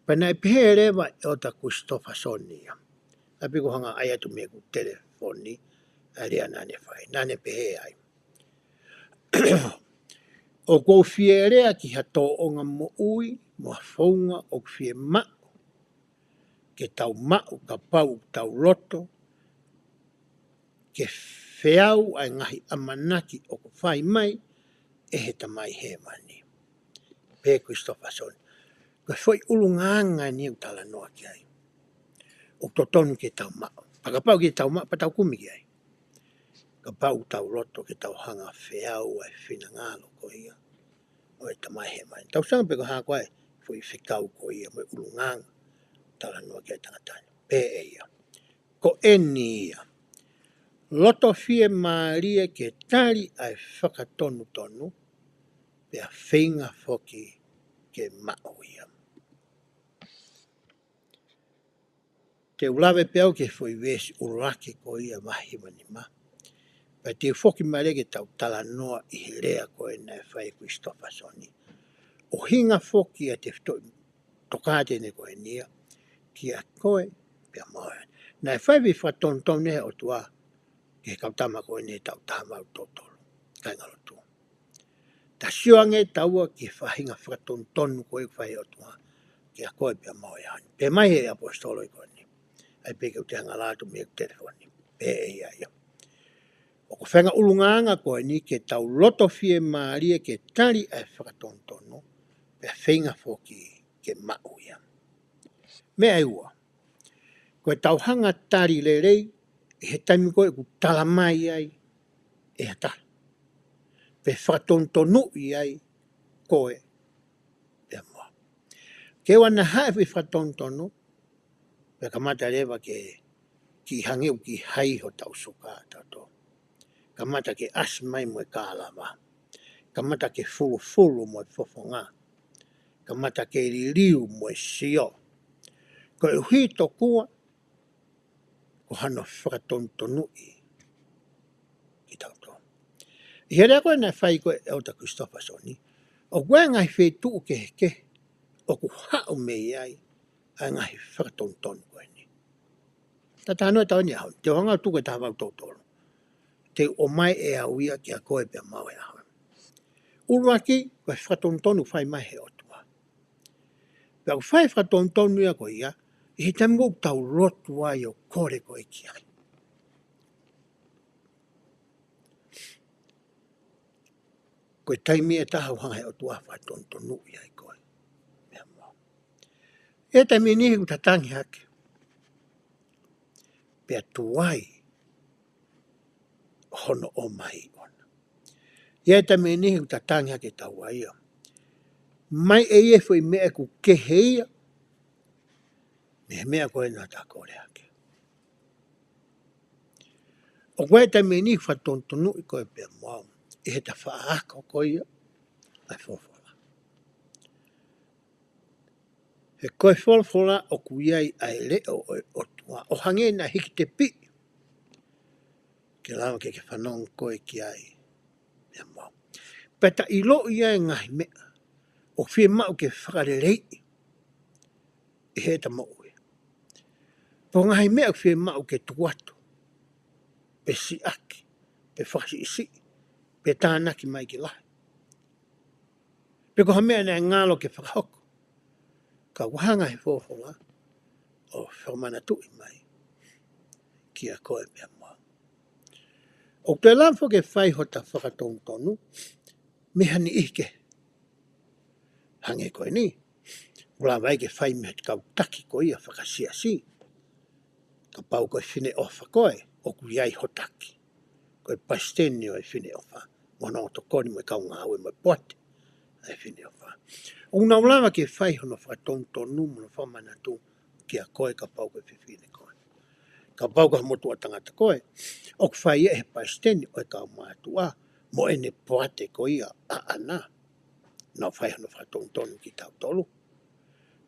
Pea naʻe pehē leva ʻe ʻEletā Kulisitofasoni ia, ʻa ia pē ʻoku ou hanga ʻo ʻai atu mei heʻeku telefoni ʻa e lea naʻa ne fai. Naʻa ne pehē ai: ʻOku ou fie lea ki ha tōʻonga moʻui mo ha founga ʻoku fiemaʻu ke tau maʻu kapau ʻoku tau loto ke feau ʻa e ngaahi ʻamanaki ʻoku fai mai ʻe he Tamai Hēvani. Pehē ʻe Kulisitofasoni, ko e foʻi ʻulungaanga eni ʻoku talanoa ki ai ʻoku totonu ke tau maʻu. Pea kapau ʻikai ke tau maʻu, pea tau kumi ki ai. Kapau ʻoku tau loto ke tau hanga ʻo feau ʻa e finangalo ko ia ʻo e Tamai Hēvani. Tau sanga pē ko e hā ko ā e foʻi fekau ko ia mo e ʻulungaanga ʻoku talanoa ki ai e tangata ni. Pehē ʻe ia: Ko eni ia, loto fiemālie ke tali ʻa e fakatonutonu, pea feinga foki ke maʻu ia. Te u lave pē au ki he foʻi veesi ʻuluaki ko ia vahe hiva nima. Pea te u foki mai leva ke tau talanoa ʻi he lea ko ē naʻe fai ʻe Kulisitofasoni. ʻUhinga foki ʻa e tefitoʻi tokāteline ko eni ia kiate koe pea mo au. Naʻe fai e fakatonutonu ʻe he ʻOtua ki he kau tama ko eni he taʻu taha valu tolu tolu, kāingalotu. Tau sio ange taua ki he faʻahinga fakatonutonu ko ē ʻoku fai ʻe he ʻOtua kiate koe pea mo au he ʻaho ni. Pehē mai ʻe he ʻaposetolo ko eni, ʻa ia pē ʻoku ou hanga ʻo lau atu mei heʻeku telefoni. Pehē ʻe ia ia: ʻOku feinga ʻulungaanga ko eni ke tau loto fiemālie ke tali ʻa e fakatonutonu, pea feinga foki ke maʻu ia. Meʻa ʻe ua, ko ʻetau hanga ʻo tali lelei ʻi he taimi ko ē ʻoku tala mai ai ʻe ha taha pe fakatonutonuʻi ai koe pea mo au. Ke ʻoua naʻa haʻu e fakatonutonu, pea kamata leva ke kiʻi hangē ʻoku kiʻi hai hotau suka ʻatautolu. Kamata ke ʻasi mai mo e kālava. Kamata ke fulufulu mo e fofonga. Kamata ke liliu mo e sio. Koeʻuhi tokua ko hano fakatonutonuʻi kitautolu. ʻI he lea ko ē naʻe fai ko ē ʻe ʻEletā Kulisitofasoni, ʻoku ʻi ai e ngaahi feituʻu kehekehe ʻoku haʻu mei ai ʻa e ngaahi fakatonutonu ko eni. Tau talanoa ʻi he taimi ni ʻaho ni, te u hanga ʻo tuku e taha valu tolu tolu. Te u ʻomai ʻe au ia kiate koe pea mo au he ʻaho ni. ʻUluaki, ko e fakatonutonu ʻoku fai mai ʻe he ʻOtua. Pea ʻoku fai e fakatonutonu ia ko ia ʻi he taimi ʻoku tau lotu ai ʻo kole ko ē ki ai. Ko e taimi ʻe taha ʻoku hanga ʻe he ʻOtua ʻo fakatonutonuʻi ai koe pea mo au. ʻI he taimi ʻe niʻihi ʻoku ta tangi hake, pea tuai hono ʻomai ʻona. ʻI he taimi ʻe niʻihi ʻoku ta tangi hake taua ia, mai ʻe ia e foʻi meʻa ʻoku kehe ia mei he meʻa ko ē naʻa ta kole hake. ʻOku ʻi ai e taimi ʻe niʻihi ʻoku fakatonutonu ʻi koe pea mo au ʻi heʻeta faʻa ako ko ia ʻa e folofola. He ko e folofola ʻoku ʻi ai ʻa e leʻo ʻo e ʻOtua ʻo hangē naʻe hiki tepiʻi ke lava ke ke fanongo koe ki ai pea mo au. Pea ta ʻiloʻi ai e ngaahi meʻa ʻoku fiemaʻu ke fakaleleiʻi ʻi heʻeta moʻui. Pe ko e ngaahi meʻa ʻoku fiemaʻu ke tuku atu, pe siʻaki, pe fakasiʻisiʻi, pe tānaki mai ke lahi. Pe ko ha meʻa naʻe ngalo ke fakahoko. Ka ʻoku hanga ʻe he folofola ʻo fakamanatuʻi mai kiate koe pea mo au. ʻOku toe lava foki ke fai hota fakatonutonu mei ha niʻihi kehe. Hangē ko eni, ʻoku lava ai ke fai mei he kau taki ko ia fakasiasi. Kapau ko e Fineʻofa koe, ʻoku ʻi ai ho taki. Ko e palesiteni ʻo e Fineʻofa, mo hono tokoni mo e kau ngāue mo e poate ʻa e Fineʻofa. ʻOku nau lava ke fai hono fakatonutonu mo hono fakamanatu kiate koe kapau ko e fefine koe. Kapau ko ha motuʻa tangata koe, ʻoku fai ia ʻe he palesiteni ʻo e kau mātuʻa mo ʻene poate ko ia ʻaʻana. Nau fai hono fakatonutonu kitautolu.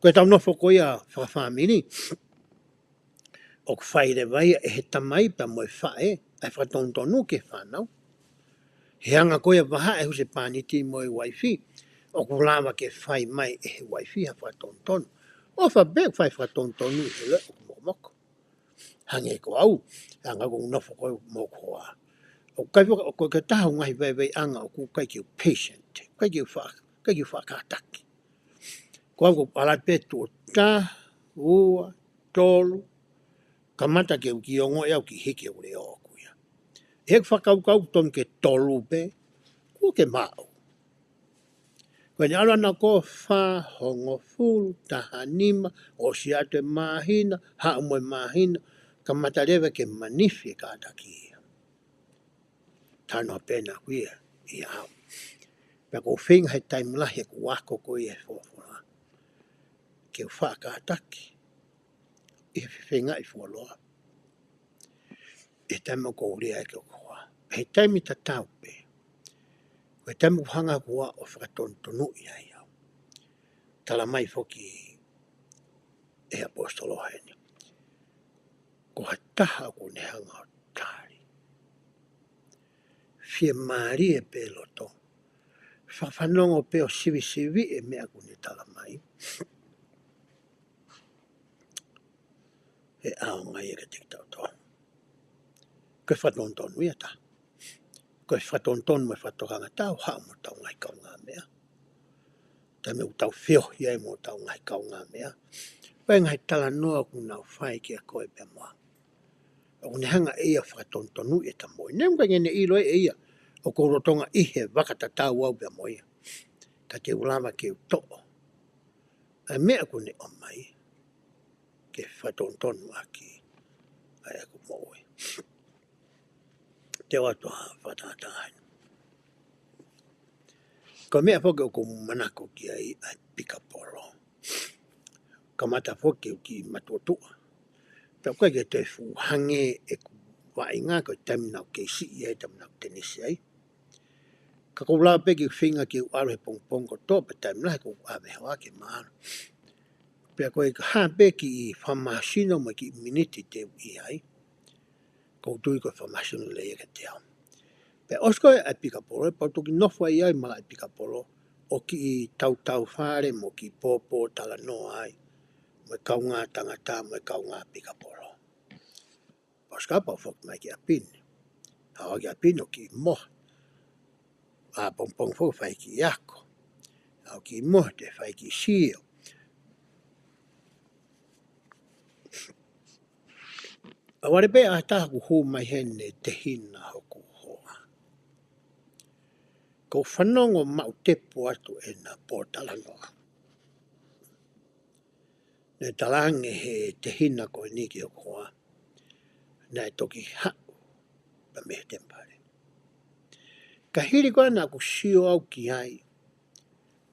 Ko ʻetau nofo ko ia fakafāmili, ʻoku fai leva ia ʻe he tamai pea mo e faʻē ʻa e fakatonutonu ki he fānau. He anga ko ia ʻa e vahaʻa ʻa e husepāniti mo e uaifi, ʻoku lava ke fai mai ʻe he uaifi ha fakatonutonu. ʻOfa pē ke fai fakatonutonu ʻi he leʻo ʻoku mokomoko. Hangē ko au, anga ʻeku nofo ko ē mo hoku hoa. ʻOku ʻikai foki, ʻoku ʻikai ke taha ʻo e ngaahi vaivaiʻanga ʻoku ʻikai ke u patient, ʻikai ke u faʻa, ʻikai ke u faʻa kātaki. Ko au ʻoku ou ʻalu pē tuʻo taha, ua, tolu, kamata ke u kiʻi ongoʻi au kiʻi hiki ʻeku leʻo ʻoʻoku ia. ʻI heʻeku fakakaukau tonu ke tolu pē, kuo ke maʻu. Ko ʻene ʻalu ʻana ko e fā, hongofulu, taha nima, ʻosi atu e māhina, haʻu mo e māhina, kamata leva ke manifi e kātaki ia. Talanoa pē ʻaʻaku ia ʻia au. Pea ʻoku ou feinga he taimi lahi ʻeku ako ko ia he folofola ke u faʻa kātaki ʻi he fefengaʻi fuoloa. ʻI he taimi ʻoku ou lea ai ki hoku hoa. ʻI he taimi tatau pē, ko e taimi ʻoku hanga hoku hoa ʻo fakatonutonuʻi ai au. Tala mai foki ʻe he ʻaposetolo heni, ko ha taha ʻoku ne hanga ʻo tali, fiemālie pē loto, fakafanongo pē ʻo sivisiviʻi e meʻa ʻoku ne tala mai, ʻe ʻaonga ia kiate kitautolu. Ko e fakatonutonu ia ʻa e tau. Ko e fakatonutonu mo e fakatokanga ʻa e tau, haʻu mo hotau ngaahi kaungāmeʻa. Taimi ʻoku tau feohi ai mo hotau ngaahi kaungāmeʻa, pe ngaahi talanoa ʻoku nau fai kiate koe pea mo au, ʻoku ne hanga ʻe ia ʻo fakatonutonuʻi ʻeta moʻui. Neongo ʻoku ʻikai ke ne ʻilo ʻe ia ʻoku ou lolotonga ʻi he vaka tatau au pea mo ia, ka te u lava ke u toʻo ʻa e meʻa ʻoku ne ʻomai ke fakatonutonu ʻaki ʻa ʻeku moʻui. Te u ʻoatu ha fakatātā heni. Ko e meʻa foki ʻoku ou manako ki ai, ʻa e pikapolo. Kamata foki ʻeku kiʻi matuʻotuʻa, pea ʻoku ʻikai ke toe fuʻu hangē ʻeku vaʻinga ko e taimi naʻá ku kei siʻi ai, taimi naʻá ku tenisi ai. Ka ʻoku ou lava pē ke u feinga ke u ʻalu he pongipongi kotoa, pea taimi lahi ʻoku ou ʻave hoa ke ma ʻalu. Pea ko e hā pē kiʻi fakamāsino mo e kiʻi miniti te u ʻi ai, ʻoku ou tui ko e fakamāsino lelei ia kiate au. Pea ʻosi ko ē ʻa e pikapolo, pea u toki nofo ai ʻi he malaʻe pikapolo ʻo kiʻi tautau fale mo kiʻi pōpōtalanoa ai mo e kaungā tangata mo e kaungā pikapolo. Pea ʻosi ko ia pea u foki mai ki ʻapi ni. Haʻu ki ʻapi ni ʻo kiʻi mohe. ʻApongipongi foki fai kiʻi ako. Haʻu kiʻi mohe, toe fai kiʻi sio. ʻOku ʻalu pē ʻa e taha ʻoku hū mai heni ne tehina hoku hoa. ʻOku ou fanongo maʻu tepu atu ʻena pōtalanoa. Ne talaange ʻe he tehina ko eni ki hoku hoa, naʻe toki haʻu pē mei he temipale. Ka hili ko ia naʻá ku sio au ki ai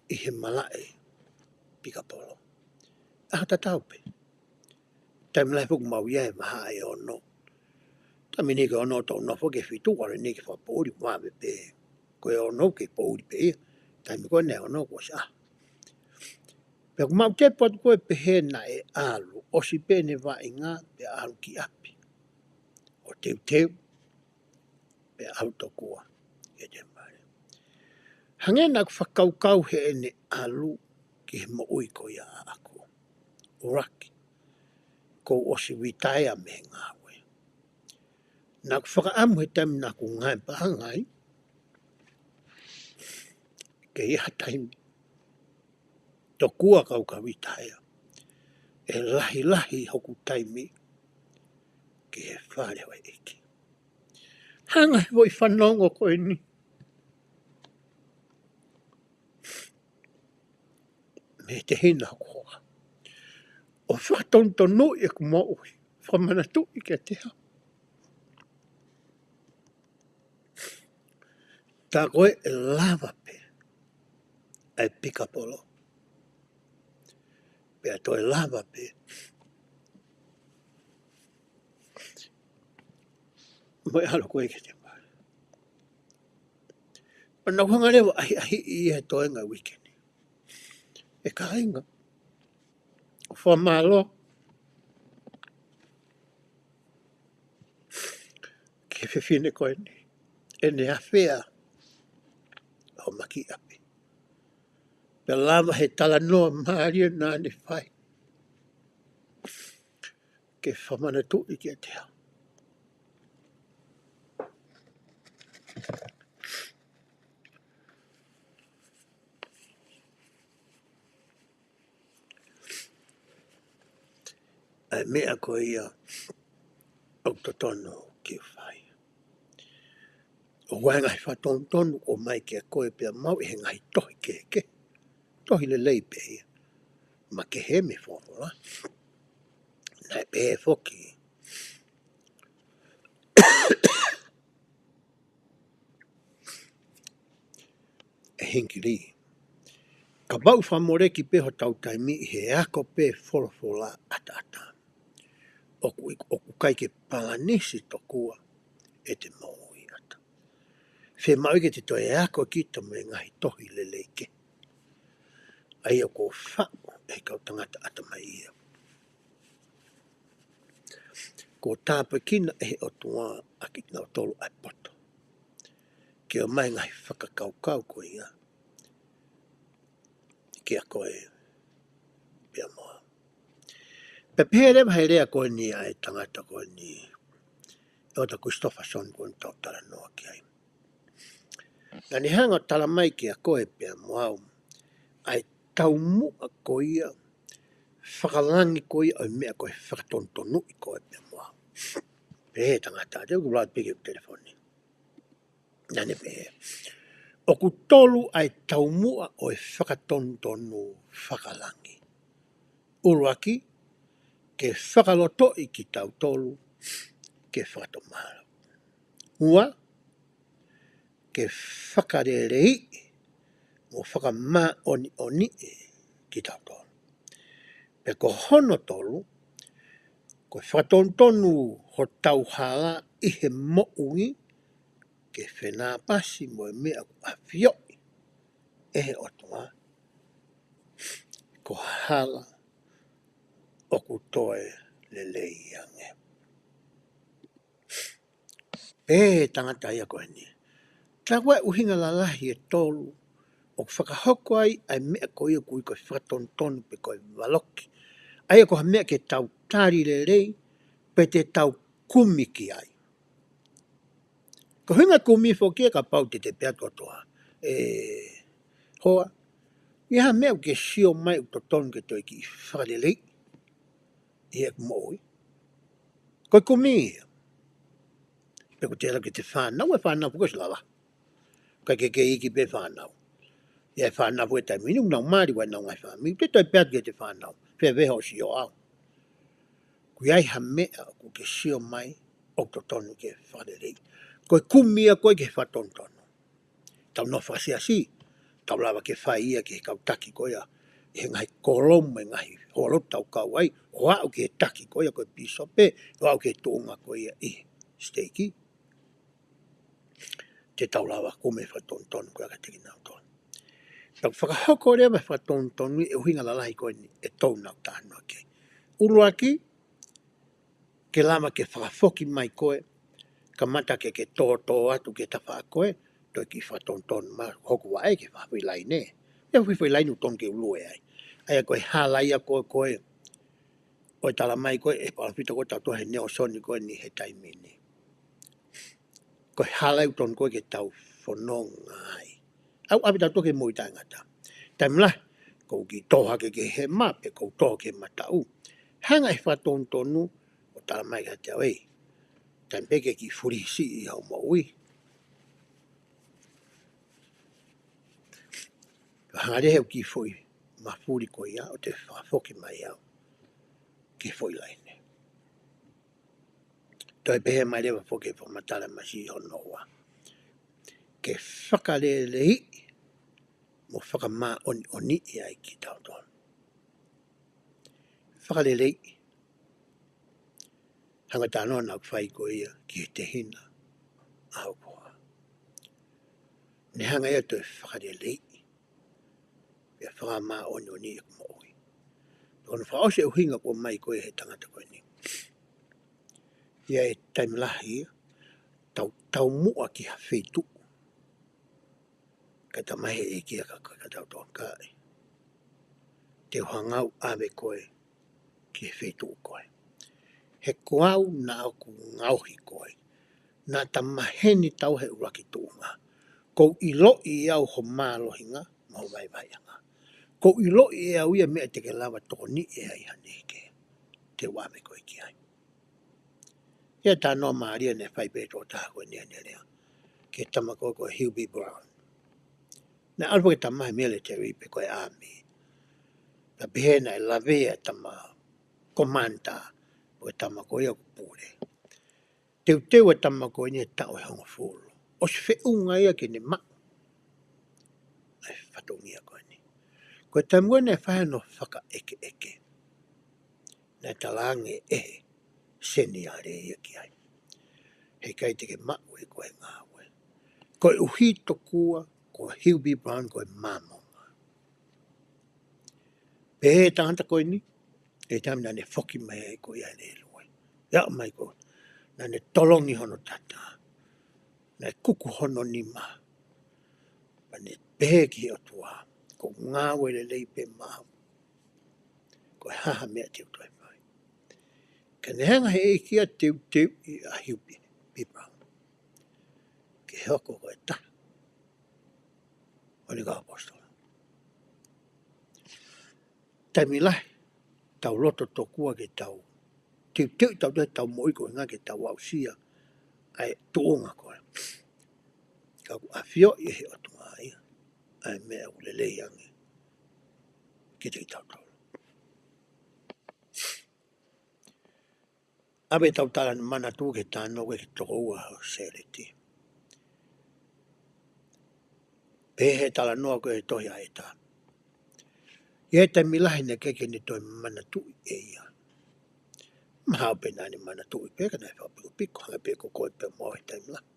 ʻi he malaʻe pikapolo, ʻaho tatau pē. Taimi lahi foki ʻoku mau ʻi ai he vahaʻa ʻe ono. Taimi ni ko e ono tau nofo ki he fitu, ʻalu eni ke fakapoʻuli, vave pē. Ko e ono ke poʻuli pē ia. Taimi ko ē naʻe ono kuo ʻosi ʻā. Pea ʻoku mau tepu atu ko ē pehē naʻe ʻalu, ʻosi pē ʻene vaʻinga, pea ʻalu ki ʻapi. ʻO teuteu, pea ʻalu tokua ki he temipale. Hangē naʻa ku fakakaukau heʻene ʻalu ki he moʻui ko ia ʻaʻaku. ʻUluaki, kuo u ʻosi litaea mei he ngāue. Naʻa ku fakaʻamu he taimi naʻa ku ngāue paʻanga ai, ke ʻi ai ha taimi, tokua kau ka litaea, ʻe lahilahi hoku taimi ki he fale ʻo e ʻEiki. Hanga he foʻi fanongo ko eni mei he tehina hoku hoa, ʻo fakatonutonuʻi ʻeku moʻui, fakamanatuʻi kiate au. Tā ko ē ʻe lava pē ʻa e pikapolo, pea toe lava pē mo e ʻalu ko ē ki he temipale. Pea naʻa ku hanga leva ʻo ʻahiʻahiʻi ia he toenga uike ni. ʻE kāinga, fakamālō ki he fefine ko eni, ʻene afea ʻo ma ki ʻapi. Pea lava he talanoa mālie naʻa ne fai ke fakamanatuʻi kiate au ʻa e meʻa ko ia ʻoku totonu ke fai. ʻOku ʻi ai e ngaahi fakatonutonu ʻoku ʻomai kiate koe pea mo au ʻi he ngaahi tohi kehekehe. Tohi lelei pē ia. Makehe mei he folofola. Naʻe pehē foki ʻe Hinckley, kapau ʻe fakamoleki pē hotau taimi ʻi he ako pē folofola ʻataʻatā, ʻoku, ʻoku ʻikai ke palanisi tokua ʻete moʻui ʻataʻatā. Fiemaʻu ke te toe ako kita mei he ngaahi tohi lelei kehe, ʻa ia kuo faʻu ʻe he kau tangata ʻatamai ia. Kuo tāpuekina ʻe he ʻOtua ʻa kinautolu ʻa e poto ke ʻomai e ngaahi fakakaukau ko ia kiate koe pea mo au. Pea pehē leva he lea ko eni ʻa e tangata ko eni, ʻEletā Christofferson, ko eni ʻoku tau talanoa ki ai. Naʻa ne hanga ʻo tala mai kiate koe pea mo au ʻa e taumuʻa ko ia fakalangi ko ia ʻo e meʻa ko e fakatonutonuʻi koe pea mo au. Pehē ʻe he tangata, te u lau pē ki he telefoni. Naʻa ne pehē, ʻoku tolu ʻa e taumuʻa ʻo e fakatonutonu fakalangi. ʻUluaki, ke fakalotoʻi kitautolu ke fakatomala. Ua, ke fakaleleiʻi mo fakamāʻoniʻoniʻi kitautolu. Pea ko hono tolu, ko e fakatonutonu hotau hala ʻi he moʻui ke fenāpasi mo e meʻa ʻoku ʻafioʻi ʻe he ʻOtua ko ha hala ʻoku toe lelei ange. Pehē ʻe he tangata ia ko eni, tā ko e ʻuhinga lalahi ʻe tolu ʻoku fakahoko ai ʻa e meʻa ko ia ʻoku ui ko e fakatonutonu pe ko e valoki. ʻA ia ko ha meʻa ke tau tali lelei, pe te tau kumi ki ai. Ko e ʻuhinga kumi foki ia kapau te te pehē atu, ʻOtua, ʻe hoa, ʻi ai ha meʻa ʻoku ke sio mai ʻoku totonu ke toe kiʻi fakaleleiʻi ʻi heʻeku moʻui? Ko e kumi ia. Pe ko e tala ki he fānau, ʻe fānau foki ʻosi lava. Ka ke ke iiki pē fānau. ʻI ai e fānau foki he taimi ni ʻoku nau mali, ʻoku ʻi ai ʻenau ngaahi fāmili, te toe pehē atu ki he fānau, fēfē hoʻo sio ʻau? ʻOku ʻi ai ha meʻa ʻoku ke sio mai ʻoku totonu ke fakaleleiʻi? Ko e kumi ia ko ē ki he fakatonutonu. Tau nofo fakasiasi, tau lava ke fai ia ki he kau taki ko ia ʻi he ngaahi kōlomu, ʻi he ngaahi holo tau kau ai, ʻo aʻu ki he taki ko ia ko e pīsope, ʻo aʻu ki he tuʻunga ko ia ʻi he siteiki, te tau lava ʻo kumi e fakatonutonu ko ia kiate kinautolu. Pea fakahoko leva e fakatonutonu ʻi he ʻuhinga lalahi ko eni ʻetau nau talanoa ki ai. ʻUluaki, ke lava ke fakafoki mai koe, kamata ke ke tōtō atu ki he tafaʻaki ko ē, toe kiʻi fakatonutonu mai, hoko atu ai ke fakafoʻi laine. ʻE fakafoʻi laine ʻoku totonu ke u lue ai. ʻA ia ko e hala ia ko ē, ko ē, ʻo e tala mai ko ē ʻe he palōfita ko ē ʻoku tau tohi, Nalesoni ko eni he taimi ni. Ko e hala ia ʻoku totonu ko ē ke tau fononga ai. ʻOku ʻave kitautolu ki he moʻui taʻengata. Taimi lahi, ʻoku ou kiʻi tō hake ki he hema, pe ʻoku ou tō ki he mataʻu. Hanga ʻe he fakatonutonu ʻo tala mai kiate au, ʻei, taimi pē ke kiʻi fulisiʻi hoʻo moʻui. Hanga leva ʻe he kiʻi foʻi mafuli ko ia ʻo toe fakafoki mai au ki he foʻi laine. Toe pehē mai leva foki e fakamatala masiʻi hono ua, ke fakaleleiʻi mo fakamāʻoniʻoniʻi ai kitautolu. Fakaleleiʻi. Hanga ʻo talanoa naʻa ku fai ko ia ki he tehina ʻa hoku hoa. Ne hanga ia ʻo toe fakaleleiʻi, pea fakamāʻoniʻoniʻi ʻeku moʻui. Ko hono fakaʻosi e ʻuhinga ko ē mai ko ē he tangata ko eni. ʻI he taimi lahi ia, tau, taumuʻa ki ha feituʻu. Kae tala mai ʻe he ʻEiki ia kiate kitautolu, ʻikai. Te u hanga ʻo ʻave koe ki he feituʻu ko ē. He ko au naʻa ku ngaohi koe. Naʻa ta maheni taua he ʻuluaki tuʻunga. ʻOku ou ʻiloʻi ʻe au ho mālohinga mo ho vaivaiʻanga. ʻOku ou ʻiloʻi ʻe au ia e meʻa te ke lava ʻo tokoniʻi ai ha niʻihi kehe. Te u ʻave koe ki ai. ʻI he talanoa mālie naʻe fai pē ʻe he tokotaha ko eni ʻene lea ki he tama ko ē ko Hugh B. Brown. Naʻe ʻalu foki e tama he military pe ko e ʻāmī. Naʻe pehē naʻe lavea e tama commander, ko e tama ko ia ʻoku pule. Teuteu e tama ko eni he taʻu ʻe hongofulu. ʻOsi feʻunga ia ke ne maʻu ʻa e fatongia ko eni. Ko e taimi ko ē naʻe fai ai hono fakaʻekeʻeke, naʻe talaange ʻe he seniale ia ki ai, heʻikai te ke maʻu ʻe koe e ngāue. Koeʻuhi tokua ko Hugh B. Brown ko e Māmonga. Pehē ʻe he tangata ko eni, ʻi he taimi naʻa ne foki mai ai ko ia ʻene lue, ʻi he aʻu mai ko ē, naʻa ne tolongi hono tata, naʻe kuku hono nima, pea ne pehē ki he ʻOtua, ʻOku ou ngāue lelei pē maʻau. Ko e hā ha meʻa te u toe fai? Ka ne hanga ʻe he ʻEiki ia ʻo teuteuʻi ʻa Hugh B. Brown ke hoko ko e taha ʻo ʻene kau ʻaposetolo. Taimi lahi, tau loto tokua ke tau teuteuʻi tautolu ʻetau moʻui ko e ʻuhinga ke tau aʻusia ʻa e tuʻunga ko ē. Ka ʻoku ʻafioʻi ʻe he ʻOtua ia ʻa e meʻa ʻoku lelei ange kiate kitautolu. ʻAve ʻetau tala manatu ki he talanoa ko ē ki he tokoua ʻo Sēleti. Pehē ʻe he talanoa ko ē he tohi ʻa ʻEta, ʻi he taimi lahi naʻe ʻikai ke ne toe manatuʻi ʻe ia. Mahalo pē naʻa ne manatuʻi pē ka naʻe fakapikopiko, hangē pē ko koe pea mo au he taimi lahi,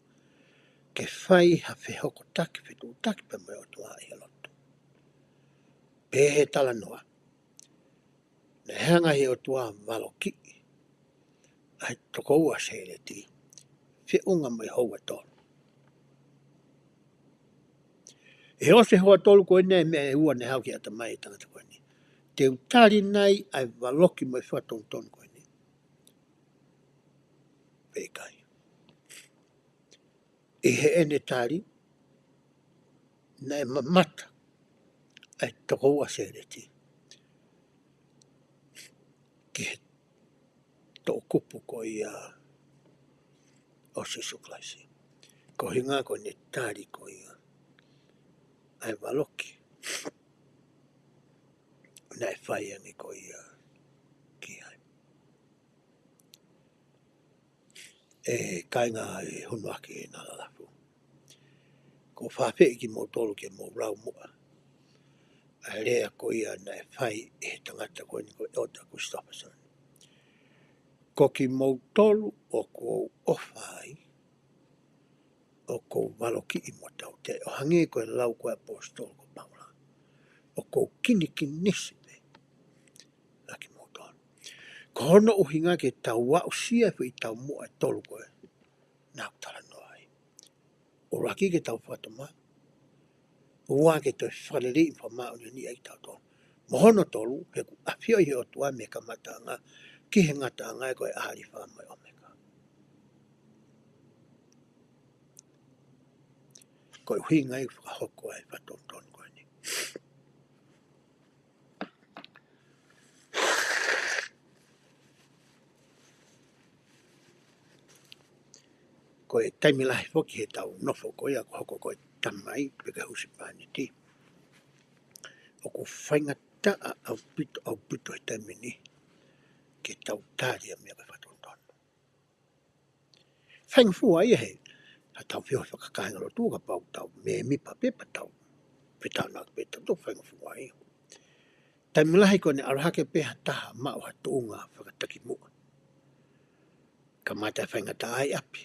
ke fai ha fehokotaki, fetuʻutaki pea mo e ʻOtua ʻi he lotu. Pehē ʻe he talanoa, naʻe hanga ʻe he ʻOtua ʻo valokiʻi ʻa e tokoua ʻo Sēleti, feʻunga mo e houa ʻe tolu. ʻI he ʻosi e houa ʻe tolu ko eni, meʻa ʻe ua naʻe haʻu ki he ʻatamai ʻo e tangata ko eni: Te u tali nai ʻa e valoki mo e fakatonutonu ko eni pe ʻikai? ʻI heʻene tali, naʻe mamata ʻa e tokoua ʻo Sēleti ki he toʻukupu ko ia ʻo Sīsū Kalaisi. Ko e ʻuhinga ko ʻene tali ko ia ʻa e valoki naʻe fai ange ko ia ki ai. ʻE kāinga ʻi he ʻaho ni ʻi he Nalalafu, ʻoku ou fakaafeʻi kimoutolu ke mou lau muʻa ʻa e lea ko ia naʻe fai ʻe he tangata ko eni ko ʻEletā Christofferson: Ko kimoutolu ʻoku ou ʻofa ʻalokiʻi mo tautea, ʻo hangē ko e lau ko ē ʻa e ʻaposetolo ko Paula. ʻOku ou kinikinisi pē ʻa kimoutolu. Ko hono ʻuhinga ke tau aʻusia e foʻi taumuʻa ʻe tolu ko ē naʻa ku talanoa ai. ʻUluaki ke tau fakatomala. Ua ke toe fakaleleiʻi mo fakamāʻoniʻoniʻi ai kitautolu. Mo hono tolu, he kuo ʻafioʻi ʻe he ʻOtua mei he kamataʻanga ki he ngataʻanga ē ko e ʻAlifa mo e ʻOmeka. Ko e ʻuhinga ia ʻoku fakahoko ai e fakatonutonu ko eni. Ko e taimi lahi foki heʻetau nofo ko ia ʻoku hoko ko e tamai pe ko e husepāniti, ʻoku faingataʻa ʻaupito, ʻaupito he taimi ni ke tau tali ʻa e meʻa ko e fakatonutonu. Faingofua ia he, ha tau feohi fakakāingalotu kapau ʻoku tau mēmipa pē pea tau fetaulaki pē, tautolu faingofua ia. Taimi lahi ko ʻene ʻalu hake pē ha taha maʻu ha tuʻunga fakatakimuʻa. Kamata e faingataʻa ʻi ʻapi.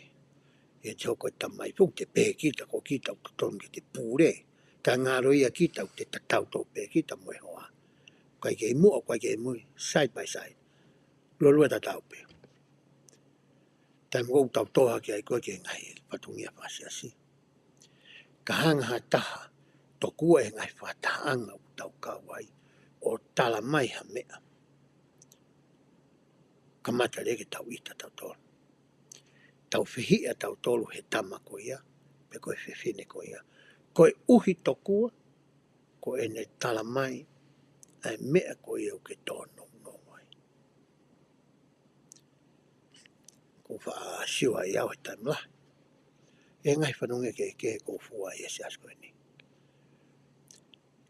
ʻI he te hoko e tamai foki te pehē kita ko kita ʻoku totonu ke te pule. Ka ngalo ia kita ʻoku te tatau toʻo pē kita mo e hoa. ʻIkai ke ʻi muʻa, ʻikai ke ʻi mui, side by side. Lōlua tatau pē. Taimi ʻoku tau tō hake ai ko ē ki he ngaahi fatongia fakasiasi, ka hanga ha taha tokua e ngaahi fakatahaʻanga ʻoku tau kau ai ʻo tala mai ha meʻa, kamata leva ke tau ʻita tautolu. Tau fehiʻa tautolu he tama ko ia, pe ko e fefine ko ia, koeʻuhi tokua ko ʻene tala mai ʻa e meʻa ko ia ʻoku ke tōnounou ai. ʻOku ou faʻa sio ai au he taimi lahi he ngaahi fatongia kehekehe ʻoku ou fua ai he siasi ko eni.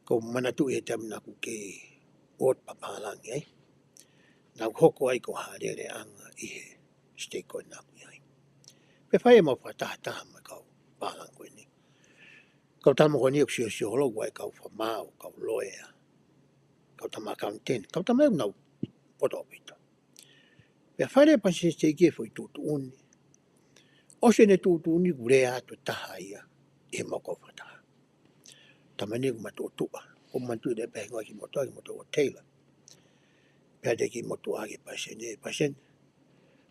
ʻOku ou manatuʻi he taimi naʻa ku kei ʻoatu papālangi ai, naʻa ku hoko ai ko ha alēleaʻanga ʻi he siteiki ko ē naʻa ku ʻi ai. Pea fai ʻemau fakatahataha mo e kau pālangi ko eni. Kau tama ko eni ʻoku siosio holo, ʻoku ʻi ai e kau fakamaau, kau loea, kau tama accountant, kau tama ʻoku nau poto ʻaupito. Pea fai leva ʻe he palesiteni siteiki e foʻi tuʻutuʻuni. ʻOsi ʻene tuʻutuʻuni kuo lea atu e taha ia ʻi heʻemau kau fakataha. Tama ni ʻoku matuʻotuʻa, ʻoku ou manatuʻi leva pē e hingoa kimoutolu, kimoutolu ko Taylor. Pehē atu e kimoutolu ki he palesiteni, palesiteni,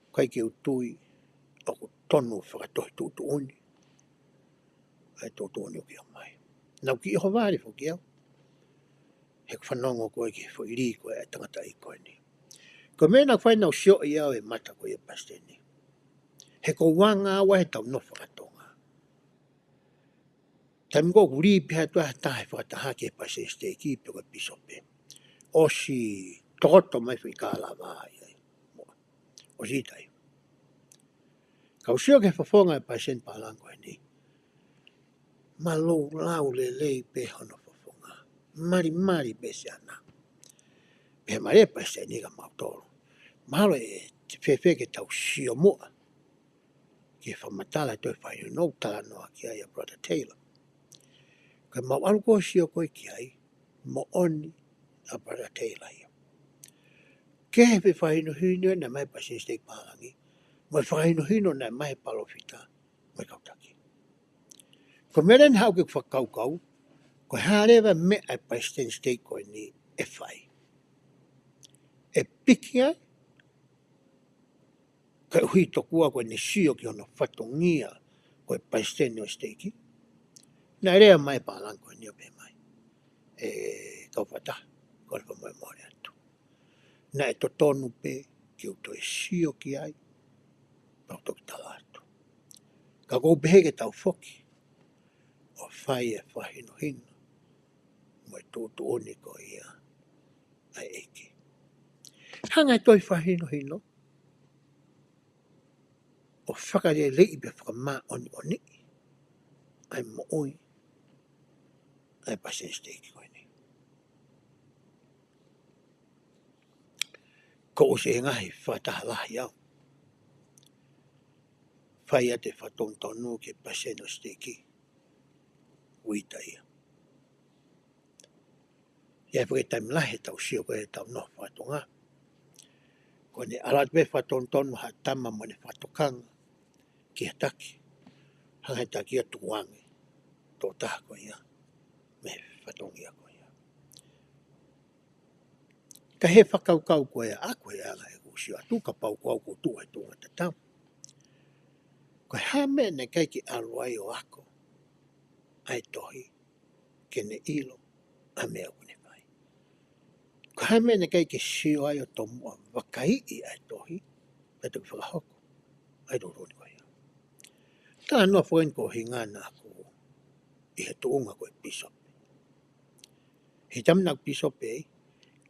ʻikai ke u tui ʻoku tonu fakatohi tuʻutuʻuni ʻa e tuʻutuʻuni ʻoku ke ʻomai. Naʻa ku kiʻi ʻohovale foki au he ʻeku fanongo ko ē ki he foʻi lī ko ē ʻa e tangataʻeiki ko eni. Ko e meʻa naʻa ku fai naʻa ku sioʻi au e mata ko ia ʻa e palesiteni. He ʻoku ou anga au ʻi heʻetau nofo fakatonga. Taimi ko ē ʻoku lī pē atu ai ha taha he fakataha ki he palesiteni siteiki pe ko e pīsope, ʻosi tokoto mai foʻi kālava ia. ʻOsi ʻita ia. Kau sio ki he fofonga ʻo e palesiteni pālangi ko eni. Mālō, lau lelei pē hono fofonga. Malimali pē siana. Pea mālie e palesiteni kia mautolu. Mahalo ʻe fēfē ke tau sio muʻa ki he fakamatala ʻa e toe faʻahinga ʻoku talanoa ki ai ʻa Brother Taylor. Ko ʻemau ʻalu ko ē ʻo sio ko ē ki ai, moʻoni ʻa Brother Taylor ia. Kehe e fakahinohino naʻe ʻomai ʻe he palesiteni siteiki pālangi, mo e fakahinohino naʻe ʻomai ʻe he palōfita mo e kau taki. Ko e meʻa leva naʻe haʻu ke u fakakaukau, ko e hā leva e meʻa ʻa e palesiteni siteiki ko eni ʻe fai. ʻE piki ai, koeʻuhi tokua ko ʻene sio ki hono fatongia ko e palesiteni ʻo e siteiki. Naʻe lea mai e pālangi ko eni ʻo pehē mai, ʻe kau fakataha, kole fakamolemole atu. Naʻe totonu pē ke u toe sio ki ai, pea u toki tala atu. Ka ʻoku ou pehē ke tau foki ʻo fai e fakahinohino mo e tuʻutuʻuni ko ia ʻa e ʻEiki. Hanga ʻe he toe fakahinohino ʻo fakaleleiʻi pea fakamāʻoniʻoniʻi ʻa e moʻui ʻa e palesiteni siteiki ko eni. Kuo u ʻosi ʻi he ngaahi fakataha lahi au. Fai atu e fakatonutonu ki he palesiteni ʻo e siteiki. Kuo ʻita ia. ʻI ai foki e taimi lahi heʻetau sio ko ē heʻetau nofo fakatonga, ko ʻene ʻalu atu pē fakatonutonu ha tama mo ʻene fakatokanga ki ha taki, Hanga ʻe he taki ia ʻo tukuange ʻa e tokotaha ko ia mei he fatongia ko ia. Ka ʻi he fakakaukau ko ia ʻaʻaku, he anga ʻeku sio atu, kapau ko au ʻoku ou tuʻu he tuʻunga tatau, ko e hā e meʻa naʻe ʻikai ke ʻalu ai ʻo ako ʻa e tohi ke ne ʻilo ʻa e meʻa ʻoku ne fai? Ko e hā e meʻa naʻe ʻikai ke sio ai ʻo tomuʻa vakaiʻi ʻa e tohi, pea toki fakahoko ʻa e tuʻutuʻuni ko ia? Talanoa foki eni ki he ʻuhinga naʻaku ʻi he tuʻunga ko e pīsope. He taimi naʻaku pīsope ai,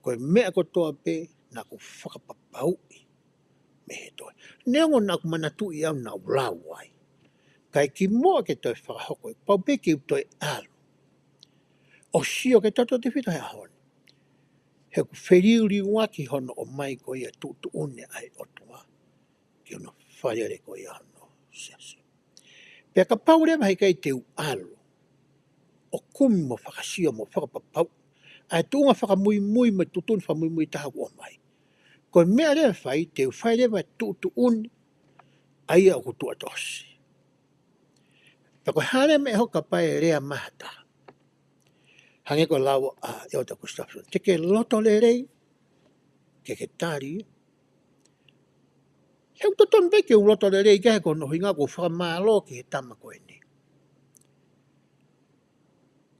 ko e meʻa kotoa pē naʻaku fakapapauʻi mei he tohi. Neongo naʻaku manatuʻi au naʻa ku lau ai, ka ʻi he kimuʻa ke toe fakahoko, ʻe pau pē ke u toe ʻalu ʻo sio ki he tautefito he ʻaho ni, he ʻoku feliuliuaki hono ʻomai ko ia e tuʻutuʻuni ʻa e ʻOtua ki hono fakalele ko ia hono siasi. Pea kapau leva he ʻikai te u ʻalu ʻo kumi mo fakasio mo fakapapauʻi ʻa e tuʻunga fakamuimui mo e tuʻutuʻuni fakamuimui ʻe taha ʻoku ʻomai, ko e meʻa leva ʻe fai, te u fai leva e tuʻutuʻuni ʻa ia ʻoku tuʻatosi. Pea ko e hā leva e meʻa ʻe hoko kapau ʻe lea mai ha taha? Hangē ko e lau ʻa ʻEletā Gustafson, te ke loto lelei ke ke tali. He ʻoku totonu pē ke u loto lelei ki ai, he ko hono ʻuhinga ʻoku ou fakamālō ki he tama ko eni.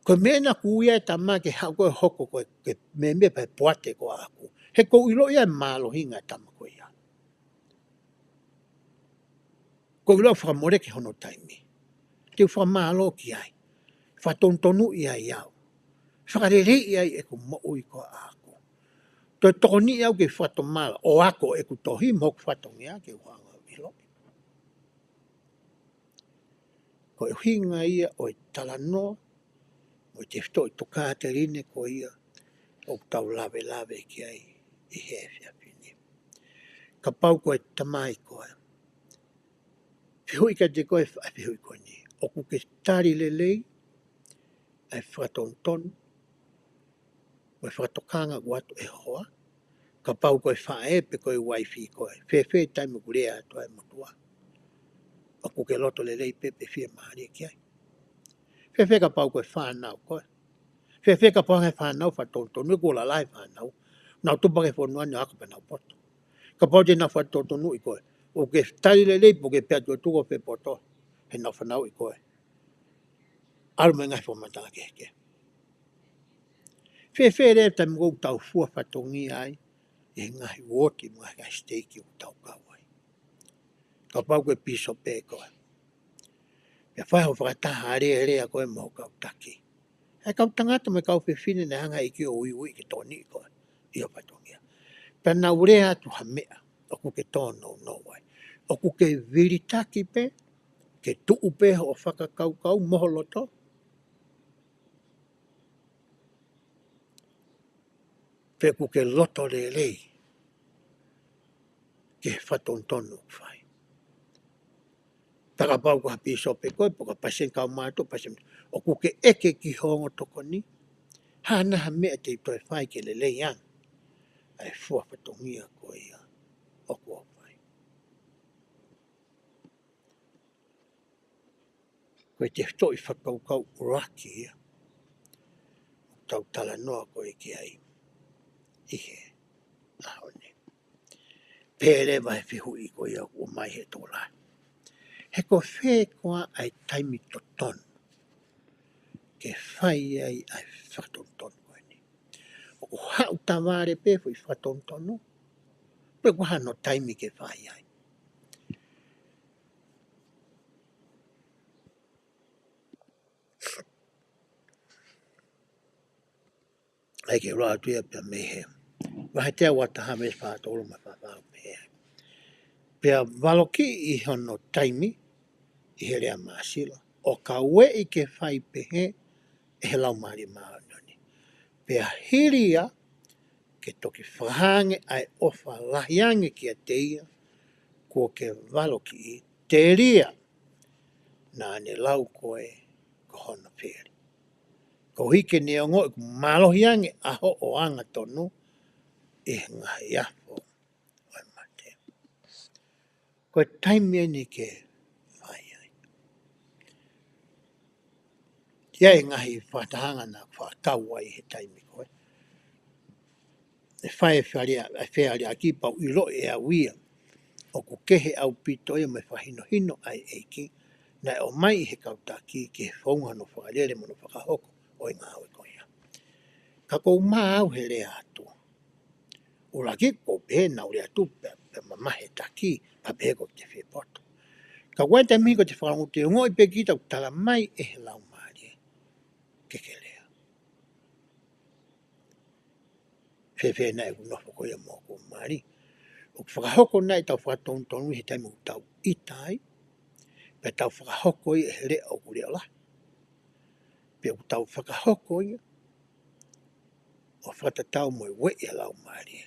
Ko e meʻa naʻe ui ai e tama ke haʻu ko ē ʻo hoko ko e, ke mēmipa he poate ko ʻaʻaku, he ʻoku ou ʻiloʻi ʻa e mālohinga e tama ko ia. ʻOku ou ʻiloʻi ʻoku fakamoleki hono taimi. Te u fakamālō ki ai, fakatonutonu ai au, fakaleleiʻi ai ʻeku moʻui ko ʻaʻaku. Toe tokoniʻi au ke fakatomala ʻo ako ʻeku tohi mo hoku fatongia ke u hanga ʻo ʻiloʻi. Ko e ʻuhinga ia ʻo e talanoa mo e tefitoʻi tokāteline ko ia ʻoku tau lavelave ki ai ʻi he efiafi ni. Kapau ko e tamai koe, fehuʻi kiate koe ʻa e fehuʻi ko eni: ʻOku ke tali lelei ʻa e fakatonutonu mo e fakatokanga ʻoku ʻoatu ʻe ho hoa? Kapau ko e faʻē pe ko e uaifi koe, fēfē taimi ʻoku lea atu ai e motuʻa? ʻOku ke loto lelei pē pe fiemālie ki ai? Fēfē kapau ko e fānau koe? Fēfē kapau ʻe hanga ʻe he fānau ʻo fakatonutonu, kuo lalahi e fānau, nau tupu hake he fonua ni ʻo ako pea nau poto? Kapau te nau fakatonutonuʻi koe, ʻoku ke tali lelei pe ʻoku ke pehē atu, ʻoku ke poto heʻenau fanauʻi koe ʻo ʻalu mo e ngaahi fakamatala kehekehe? Fēfē leva taimi ʻoku tau fua fatongia ai ʻi he ngaahi uooti mo e ngaahi siteiki ʻoku tau kau ai? Kapau ko e pīsope koe, pea fai hoʻo fakataha alēlea ko ē mo ho kau taki, ʻa e kau tangata mo e kau fefine naʻe hanga ʻe he ʻEiki ʻo uiuiʻi ke tokoniʻi koe ʻi ho fatongia, pea nau lea atu ha meʻa ʻoku ke tōnounou ai, ʻoku ke vilitaki pē, ke tuʻu pē hoʻo fakakaukau mo ho loto, pe ʻoku ke loto lelei ki he fakatonutonu ʻoku fai? Pea kapau ko ha pīsope koe, pe ko ha palesiteni kaumātuʻa, palesiteni, ʻoku ke ʻeke ki ho ongo tokoni, hā nai ha meʻa te u toe fai ke lelei ange ʻa e fua fatongia ko ia ʻoku ou fai? Ko e tefitoʻi fakakaukau ʻuluaki ia ʻoku tau talanoa ko ē ki ai ʻi he ʻaho ni. Pehē leva ʻe he fehuʻi ko ia ʻoku ʻomai ʻe he tokolahi: He ko fē koā ʻa e taimi totonu ke fai ai ʻa e fakatonutonu ko eni? ʻOku haʻu tavale pē foʻi fakatonutonu, pe ʻoku ʻi ai hano taimi ke fai ai? ʻAi ke u lau atu ia pea mei he vahe teau uataha veesi fātolu mo e fāfā, ʻoku pehē ai: Pea valokiʻi hono taimi ʻi he lea māsila, ʻo ka ueʻi ke fai pehē ʻe he Laumālie Māʻoniʻoni. Pea hili ia, ke toki fakahā ange ʻa e ʻofa lahi ange kiate ia kuo ke valokiʻi, telia naʻa ne lau koe ko hono fili, koeʻuhi ke ne ongoʻi kuo mālohi ange ʻa hoʻo angatonu ʻi he ngaahi afo ʻo e mate. Ko e taimi eni ke fai ai. ʻI ai e ngaahi fakatahaʻanga naʻa ku fakakau ai he taimi ko ē. ʻE fai e fealea-, e fealeaʻaki pea u ʻiloʻi ʻe au ia ʻoku kehe ʻaupito ia mo e fakahinohino ʻa e ʻEiki naʻe ʻomai ʻe he kau taki ki he founga hono fakalele mo hono fakahoko ʻo e ngāue ko ia. Ka ʻoku ou maau he lea atu. ʻUluaki ʻoku ou pehē naʻa ku lea atu pea, pea mamahi e taki, pea pehē ʻoku te fie poto. Ka ʻoku ʻi ai e taimi ko ē te fakalongo te ongoʻi pē kita ʻoku tala mai ʻe he Laumālie ke ke lea. Fēfē nai ʻeku nofo ko ia mo hoku mali? ʻOku fakahoko nai ʻetau fakatonutonu he taimi ʻoku tau ʻita ai, pe tau fakahoko ia he lea ʻoku leʻo lahi, pe ʻoku tau fakahoko ia ʻo fakatatau mo e ueʻi ʻa e Laumālie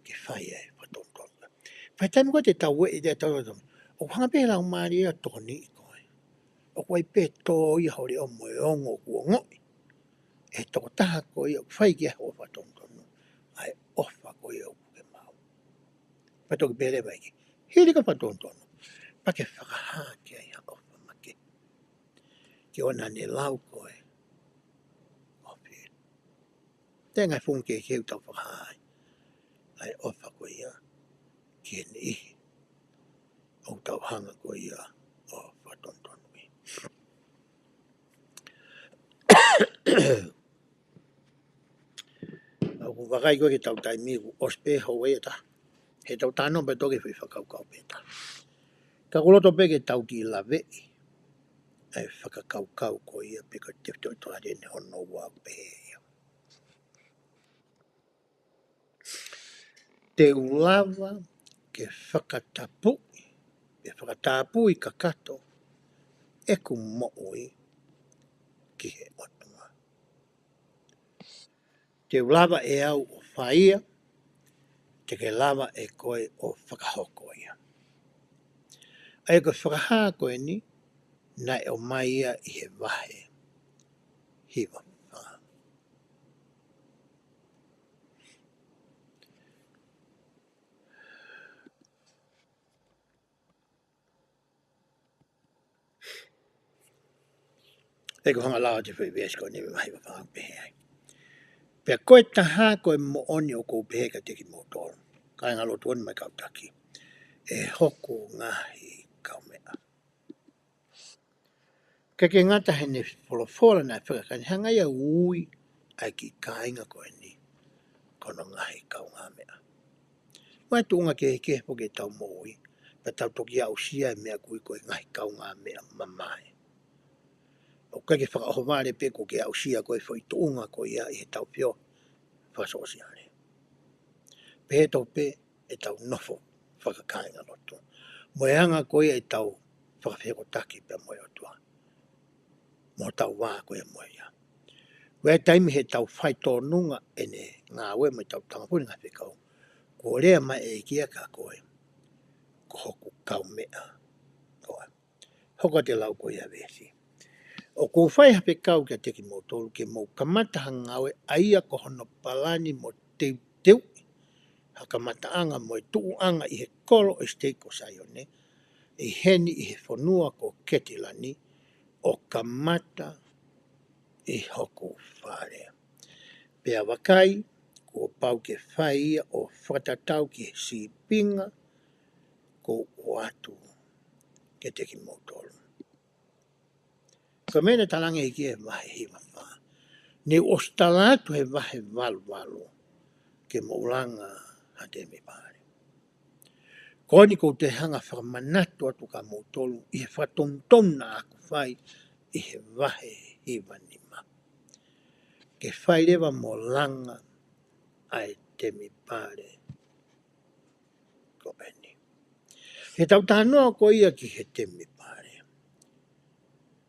ke fai ai e fakatonutonu. Pea taimi ko ē te tau ueʻi, te tau, ʻoku hanga pē ʻe he Laumālie ia ʻo tokoniʻi koe. ʻOku ʻi ai pē tō ia ho leʻo mo e ongo ʻoku ongoʻi ʻe he tokotaha ko ia ʻoku fai ki ai hoʻo fakatonutonu ʻa e ʻofa ko ia ʻoku ke maʻu. Pea toki pehē leva e ʻEiki, hili ko e fakatonutonu, pea ke fakahā ki ai ha ʻofa makehe, ke ʻoua naʻa ne lau koe ʻo fili. Te ngaahi fuʻu kehekehe ʻoku tau fakahā ai ʻa e ʻofa ko ia ki he niʻihi ʻoku tau hanga ko ia ʻo fakatonutonuʻi. ʻOku ou vakai ko ē ki heʻetau taimi, kuo ʻosi pē houʻeiki ʻe taha. Heʻetau talanoa pē toki foʻi fakakaukau pē ʻe taha. Ka ʻoku ou loto pē ke tau kiʻi laveʻi ʻa e fakakaukau ko ia, pe ko e tefitoʻi tokāteline hono ua ʻoku pehē ia: Te u lava ke fakatapui, pe fakatapui kakato ʻeku moʻui ki he ʻOtua. Te u lava ʻe au ʻo fai ia, te ke lava ʻe koe ʻo fakahoko ia. ʻA ia ko e fakahā ko eni, naʻe ʻomai ia ʻi he vahe hiva fā. ʻOku hanga ʻe he lau ʻa e foʻi veesi ko eni mei he vahe hiva fā ʻo pehē ai: Pea ko e taha ko e moʻoni ʻoku ou pehē kiate kimoutolu, kāingalotu ʻoku ʻi he kau taki, ʻe hoku ngaahi kaumeʻa. ʻIkai ke ngata heʻene folofola naʻe fakakāinga, hanga ia ʻo ui ʻa e kiʻi kāinga ko eni ko hono ngaahi kaungāmeʻa. Mo e tuʻunga kehekehe foki ʻetau moʻui, pea tau toki aʻusia e meʻa ʻoku ui ko e ngaahi kaungāmeʻa mamae. ʻOku ʻikai ke fakaʻohovale pē kuo ke aʻusia ko e foʻi tuʻunga ko ia ʻi heʻetau feohi fakasōsiale. Pehē tofu pē ʻetau nofo fakakāingalotu, mo e anga ko ia ʻetau fakafehokotaki pea mo e ʻOtua, mo hotau vā ko ia mo ia. ʻOku ʻi ai e taimi heʻetau faitōnunga ʻene ngāue mo ʻetau tangapuni ngaahi fekau, kuo lea mai e ʻEiki kia koe, ko hoku kaumeʻa koe. Hoko atu e lau ko ia ʻa e veesi. ʻOku ou fai ha fekau kiate kimoutolu ke mou kamata ha ngāue ʻa ia ko hono palani mo teuteuʻi ha kamataʻanga mo e tuʻuʻanga ʻi he kolo ʻo e siteiki ko Saione, ʻi heni ʻi he fonua ko Ketilani, ʻo kamata ʻi hoku fale. Pea vakai, kuo pau ke fai ia ʻo fakatatau ki he sīpinga kuo u ʻoatu kiate kimoutolu. Ko e meʻa naʻe talaange ki he vahe hiva fā, ne u ʻosi tala atu he vahe valu valu ke mou langa ha temipale. Ko eni ʻoku ou toe hanga ʻo fakamanatu atu kia moutolu ʻi he fakatonutonu naʻa ku fai ʻi he vahe hiva nima, ke fai leva mo langa ʻa e temipale ko eni. Heʻetau talanoa ko ia ki he temipale,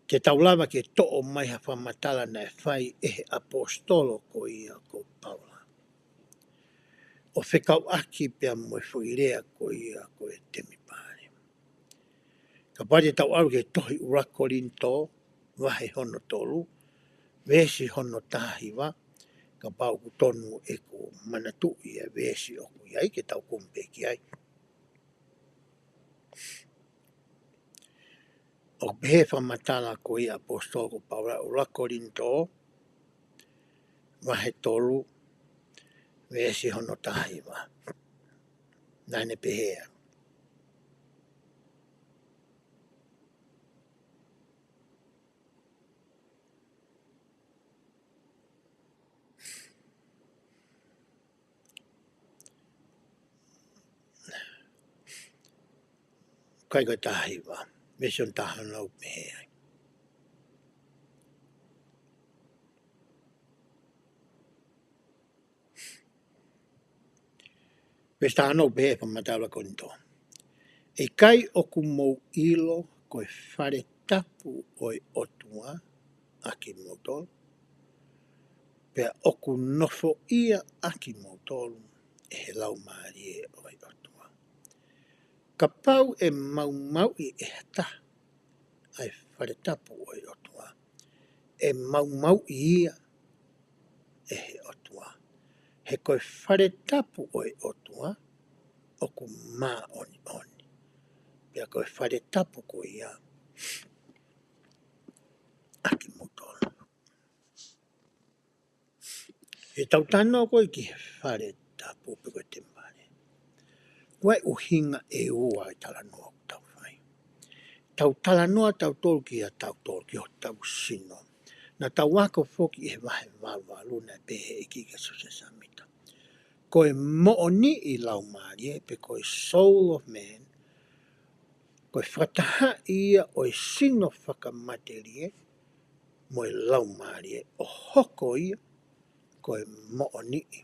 te tau lava ke toʻo mai ha fakamatala naʻe fai ʻe he ʻaposetolo ko ia ko Paula, ʻo fekauʻaki pea mo e foʻi lea ko ia ko e temipale. Kapau te tau ʻalu ki he tohi ʻuluaki Kolinitō, vahe hono tolu, veesi hono taha hiva, kapau ʻoku tonu ʻeku manatuʻi ʻa e veesi ʻoku ʻi ai, ke tau kumi pē ki ai. ʻOku pehē fakamatala ko ia ʻaposetolo ko Paula ʻuluaki Kolinitō, vahe tolu, veesi hono taha hiva. Naʻa ne pehē. Kai ko e taha hiva, veesi hono taha ono ʻoku pehē ai. Veesi taha ono ʻoku pehē fakamatala Kolinitō. ʻIkai ʻoku mou ʻilo ko e fale tapu ʻo e ʻOtua ʻa kimoutolu, pea ʻoku nofoʻia ʻa kimoutolu ʻe he Laumālie ʻo e ʻOtua. Kapau ʻe maumauʻi ʻe ha taha ʻa e fale tapu ʻo e ʻOtua, ʻe maumauʻi ia ʻe he ʻOtua. He ko e fale tapu ʻo e ʻOtua ʻoku māʻoniʻoni. Pea ko e fale tapu ko ia ʻa kimoutolu. ʻI heʻetau talanoa ko ē ki he fale tapu pe ko e temipale, ʻoku ʻi ai e ʻuhinga ʻe ua ʻi he talanoa ʻoku tau fai. Tau talanoa tautolu kiate kitautolu, ki hotau sino. Naʻa tau ako foki ʻi he vahe valu valu naʻe pehē ʻe he ʻEiki kia Siosefa Sāmita, ko e moʻoniʻi laumālie pe ko e soul of man, ko e fakatahaʻi ia ʻo e sino fakamatelie mo e laumālie ʻo hoko ia ko e moʻoniʻi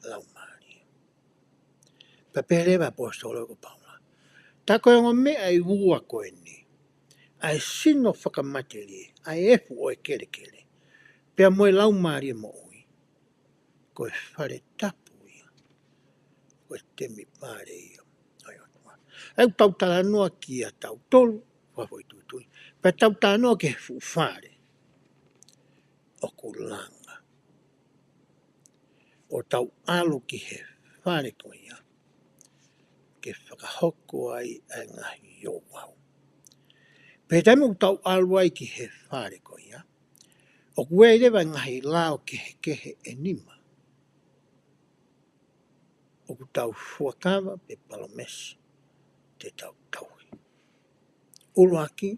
laumālie. Pea pehē leva ʻaposetolo ko Paula, tā ko e ongo meʻa ʻe ua ko eni, ʻa e sino fakamatelie, ʻa e efu ʻo e kelekele, pea mo e laumālie moʻui, ko e fale tapu ia, ko e temipale ia ʻo e ʻOtua. ʻOku tau talanoa kiate kitautolu, fakafoʻituitui, pea tau talanoa ki he fuʻu fale ʻoku langa, ʻo tau ʻalu ki he fale ko ia ke fakahoko ai ʻa e ngaahi ouau. Pea taimi ʻoku tau ʻalu ai ki he fale ko ia, ʻoku ʻi ai leva e ngaahi lao kehekehe ʻe nima ʻoku tau fuakava pe palōmesi te tau tauhi. ʻUluaki,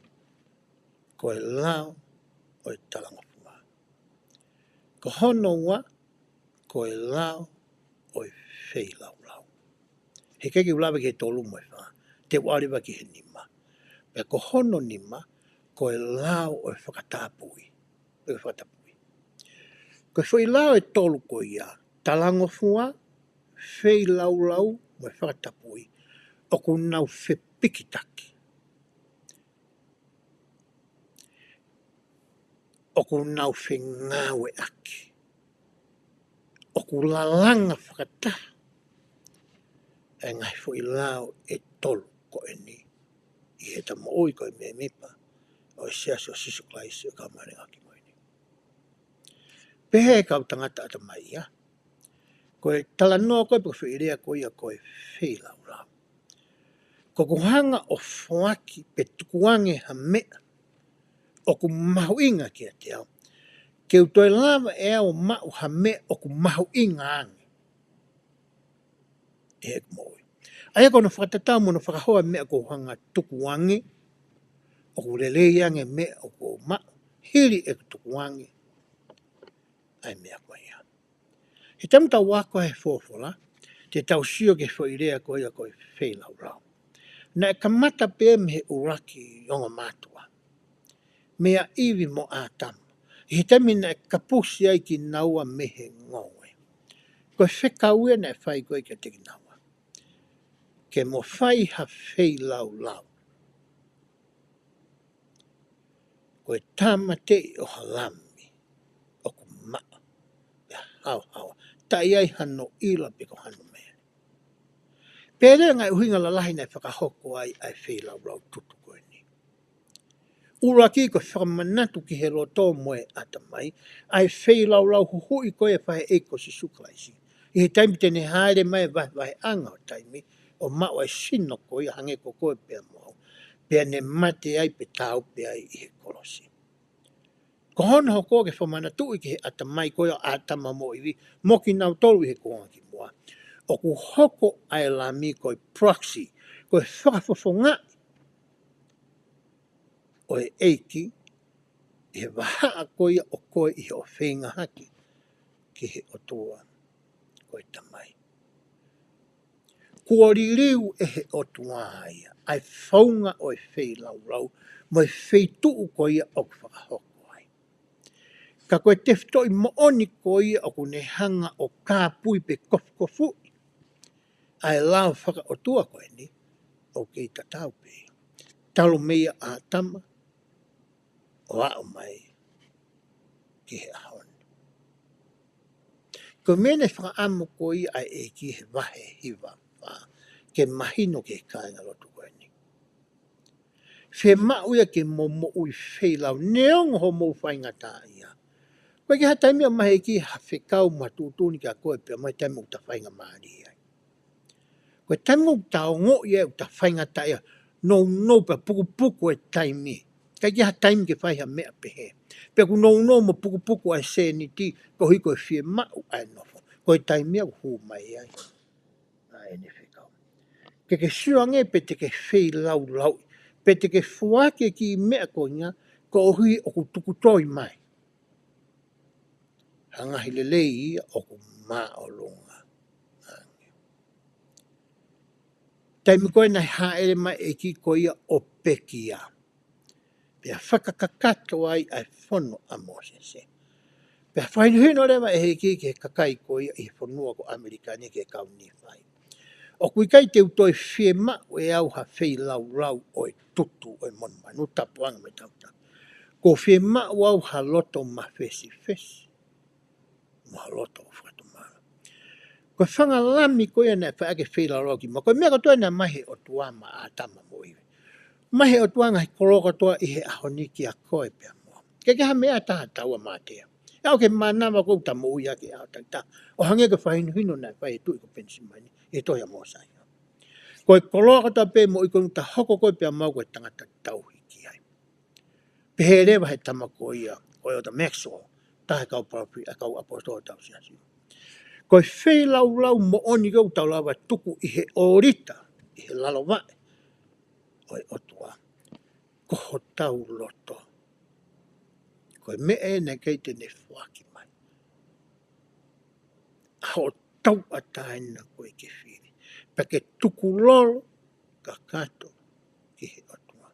ko e lao ʻo e talangofua. Ko hono ua, ko e lao ʻo e feilaulau. He ʻikai ke u lave ki he tolu mo e fā, te u ʻalu leva ki he nima. Pea ko hono nima, ko e lao ʻo e fakatapui. Pe fakatapui. Ko e foʻi lao ʻe tolu ko ia, talangofua, feilaulau, mo e fakatapui, ʻoku nau fepikitaki. ʻOku nau fengāueʻaki. ʻOku lalanga fakataha ʻa e ngaahi foʻi lao ʻe tolu ko eni ʻi heʻeta moʻui ko e mēmipa ʻo e Siasi ʻo Sīsū Kalaisi ʻo e Kau Māʻoniʻoni ʻi he Ngaahi ʻAho Kimui Ni. Pehē ʻe he kau tangata ʻatamai ia, ko e talanoa ko ē pe ko e foʻi lea ko ia ko e feilaulau, ko ʻeku hanga ʻo foaki pe tukuange ha meʻa ʻoku mahuʻinga kiate au, ke u toe lava ʻe au ʻo maʻu ha meʻa ʻoku mahuʻinga ange ʻi heʻeku moʻui. ʻA ia ko hono fakatatau mo hono fakahoa e meʻa ʻoku ou hanga ʻo tukuange, ʻoku lelei ange e meʻa ʻoku ou maʻu hili ʻeku tukuange ʻa e meʻa ko ia. He taimi ʻoku tau ako ai he folofola, te tau sio ki he foʻi lea ko ia ko e feilaulau. Naʻe kamata pē mei he ʻuluaki ongo mātuʻa, meia ʻIvi mo ʻĀtama, ʻi he taimi naʻe kapusi ai kinaua mei he ngoue. Ko e fekau ia naʻe fai ko ē kiate kinaua, ke mo fai ha feilaulau, ko e tāmateʻi ʻo ha lami ʻoku maʻa, pea haohaoa, taʻe ʻi ai hano ʻilo pe ko hano meʻa. Pea ʻi ai e ngaahi ʻuhinga lalahi naʻe fakahoko ai ʻa e feilaulau tutu ko eni. ʻUluaki, ko e fakamanatu ki he loto mo e ʻatamai ʻa e feilaulau huhuʻi ko ē ʻa e faʻē ko Sīsū Kalaisi, ʻi he taimi te ne hāʻele mai he vahevaheʻanga ʻo taimi ʻo maʻu ʻa e sino ko ia hangē ko koe pea mo au. pea ne mate ai pe taau pē ai ʻi he kolosi. Ko hono hoko ke fakamanatuʻi ki he ʻatamai ko ia ʻo ʻĀtama mo ʻIvi, mo kinautolu ʻi he kuonga ki muʻa, ʻoku hoko ʻa e Lami ko e proxy, ko e fakafofongaʻi ʻo e ʻEiki, ʻi he vahaʻa ko ia ʻo koe ʻi hoʻo feinga hake ki he ʻOtua ko e Tamai. Kuo liliu ʻe he ʻOtua ia ʻa e founga ʻo e feilaulau mo e feituʻu ko ia ʻoku fakahoko ai. Ka ko e tefitoʻi moʻoni ko ia ʻoku ne hanga ʻo kāpui pe kofukofuʻi ʻa e lao fakaʻotua ko eni, ʻoku kei tatau pē ia. Talu mei a ʻĀtama ʻo aʻu mai ki he ʻaho ni. Ko e meʻa naʻe fakaʻamu ko ia ʻa e ʻEiki he vahe hiva fā, ke mahino ki he kāingalotu ko eni. Fiemaʻu ia ke mou moʻui feilaulauʻi neongo hoʻomou faingataʻaʻia. ʻOku ʻikai ke ʻi ai ha taimi ʻoku ʻomai ʻe he ʻEiki ha fekau mo ha tuʻutuʻuni kia koe pea mo e taimi ʻoku ta faingamālie ai. Ko e taimi ʻoku ta ongoʻi ai ʻoku ta faingataʻaʻia, nounou pea pukupuku e taimi. ʻIkai ke ʻi ai ha taimi ke fai ha meʻa pehē. Pea ʻoku nounou mo pukupuku ʻa e sēniti, koeʻuhi ko e fiemaʻu ʻa e nofo. Ko e taimi ia ʻoku hū mai ai ʻa ʻene fekau. Ke ke sio ange pe te ke feilaulau, pe te ke foaki e kiʻi meʻa ko ia, koeʻuhi ʻoku tuku toi mai ha ngaahi lelei ia ʻoku māʻolunga ange. Taimi ko ē naʻe hāʻele mai e ʻEiki ko ia ʻo pekia, pea fakakakato ai ʻa e fono ʻa Mōsese. Pea fakahinohino leva ʻe he ʻEiki ki he kakai ko ia ʻi he fonua ko ʻAmelika ni, ki he kau Nīfai: ʻOku ʻikai te u toe fiemaʻu ʻe au ha feilaulau ʻo e tutu ʻo e monumanu, tapu ange mo e tautau. ʻOku ou fiemaʻu au ha loto mafesifesi mo ha loto fakatomala. Ko e fanga Lami ko ia naʻe fai ʻaki e feilaulau ki muʻa. Ko e meʻa kotoa naʻe ʻomai ʻe he ʻOtua maʻa ʻĀtama mo ʻIvi. ʻOmai ʻe he ʻOtua e ngaahi koloa kotoa ʻi he ʻaho ni kia koe pea mo au. ʻIkai ke ʻi ai ha meʻa ʻe taha taua maʻa te au. ʻE aʻu ki he mānava ʻoku ta moʻui ʻaki he ʻaho takitaha, ʻo hangē ko e fakahinohino naʻe fai ʻe he tuʻi ko Penisimani ʻi he tohi ʻa Mōsaia. Ko e koloa kotoa pē moʻui ko eni ʻoku ta hoko koe pea mo au ko e tangata tauhi ki ai. Pehē leva ʻe he tama ko ia, ko ʻEletā Maxwell, taha e kau palōfita, ʻa e kau ʻaposetolo ʻo e Siasi: Ko e feilaulau moʻoni ʻoku tau lava tuku ʻi he ʻōlita, ʻi he lalo vaʻe ʻo e ʻOtua, ko hotau loto. Ko e meʻa ē naʻe ʻikai te ne foaki mai. ʻA hoʻo tauʻatāina koe ke fili, pea ke tukulolo kakato ki he ʻOtua.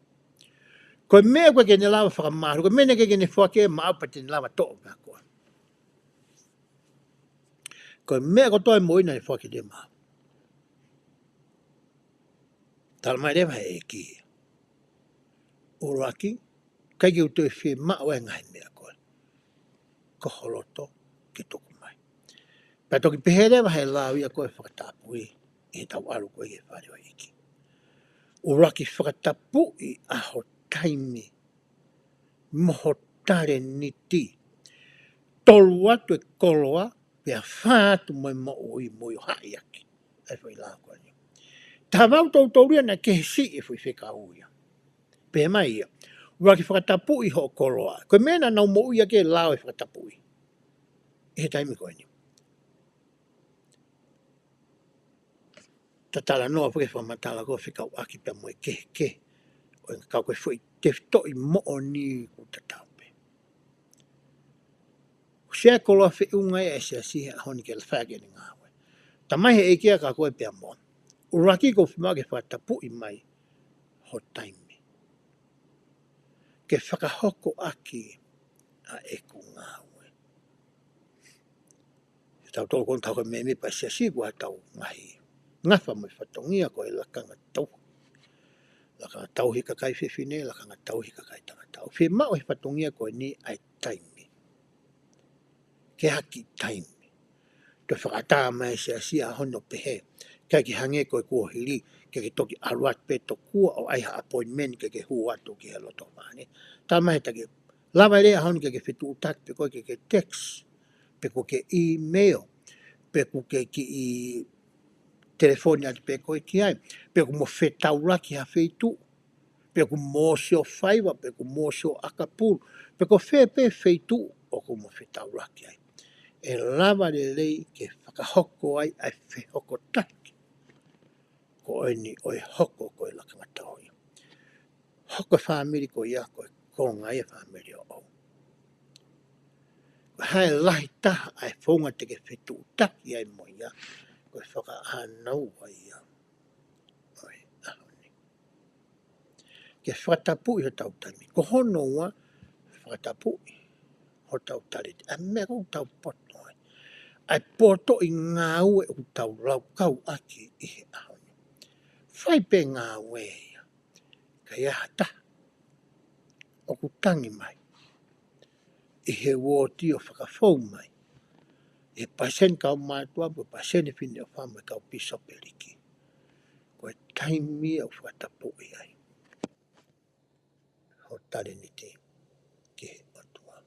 Ko e meʻa ʻoku ʻikai ke ne lava fakamālō, ko e meʻa naʻe ʻikai ke ne foaki ia maʻau pea te ne lava toʻo maʻa koe. Ko e meʻa kotoa ʻi he moʻui naʻe foaki leva maʻau. Talamai leva ʻe he ʻEiki: ʻUluaki, ʻikai ke u toe fiemaʻu ʻa e ngaahi meʻa ko ē. Ko ho loto ke tuku mai. Pea toki pehē leva ʻe he lao ia ko e fakatapui, ʻi heʻetau ʻalu ko ē ki he fale ʻo e ʻEiki: ʻUluaki fakatapui ʻa ho taimi mo ho talēniti. Tolu atu e koloa, pea fā atu mo e moʻui, moʻui ʻo haʻi ʻaki. ʻA e foʻi lao ko eni. Taha valu tolu tolu ia naʻe kehe siʻi e foʻi fekau ia. Pehē mai ia: ʻUluaki fakatapui hoʻo koloa. Ko e meʻa naʻa nau moʻui ʻaki e lao e fakatapui ʻi he taimi ko eni. Ta talanoa foki he fakamatala ko e fekauʻaki pea mo e kehekehe ʻo e ngaahi kau ko e foʻi tefitoʻi moʻoni ʻoku tatau pē. ʻOku ʻi ai e koloa feʻunga ia ʻa e Siasi he ʻaho ni ke fai ʻaki ʻene ngāue. Talamai ʻe he ʻEiki kia koe pea mo au: ʻUluaki, ʻoku ou fiemaʻu ke fakatapui mai ho taimi ke fakahoko ʻaki ʻa ʻeku ngāue. Tautolu ko eni ʻoku tau ko e mēmipa ʻa e Siasi, ko ʻetau ngaahi ngafa mo e fatongia ko e lakanga tauhi. Lakanga tauhi kakai fefine, lakanga tauhi kakai tangata. ʻOku fiemaʻu ʻe he fatongia ko eni ʻa e taimi. Ke ʻi ai ha kiʻi taimi. Toe fakaʻatā mai ʻe he Siasi he ʻaho ni ʻo pehē, ʻikai ke hangē ko e kuohili, ke ke toki ʻalu atu pē tokua ʻo ʻai ha appointment ke ke hū atu ki he lotofale. Talamai ʻe he taki, lava leva he ʻaho ni ke ke fetuʻutaki pē koe, ke ke text, pe ko ke email, pe ko ke kiʻi telefoni atu pē koe ki ai, pe ko hoʻomo fetaulaki ha feituʻu. pe ko e mōsio faiva, pe ko e mōsio ʻakapulu, pe ko fē pē feituʻu ʻoku mo fetaulaki ai. ʻE lava lelei ke fakahoko ai ʻa e fehokotaki ko eni ʻo e hoko ko e lakanga tauhi. Hoko e fāmili ko ia ko e konga ia e fāmili ʻoʻou. Ko e hā e lahi taha ʻa e founga te ke fetuʻutaki ai mo ia, ko e fakaʻānaua ia ʻo e ʻaho ni. Ke fakatapui hotau taimi. Ko hono ua, fakatapui hotau talēniti. ʻA e meʻa ʻoku tau poto ai. ʻA e potoʻi ngāue ʻoku tau laukau ʻaki ʻi he ʻaho ni. Fai pē ngāue ia. Ka ʻi ai ha taha ʻoku tangi mai ʻi he uooti ʻo fakafou mai ʻi he palesiteni kaumātuʻa, pe palesiteni Fineʻofa mo e kau pīsopeliki. Ko e taimi ia ʻoku fakatapui ai ho talēniti ki he ʻOtua.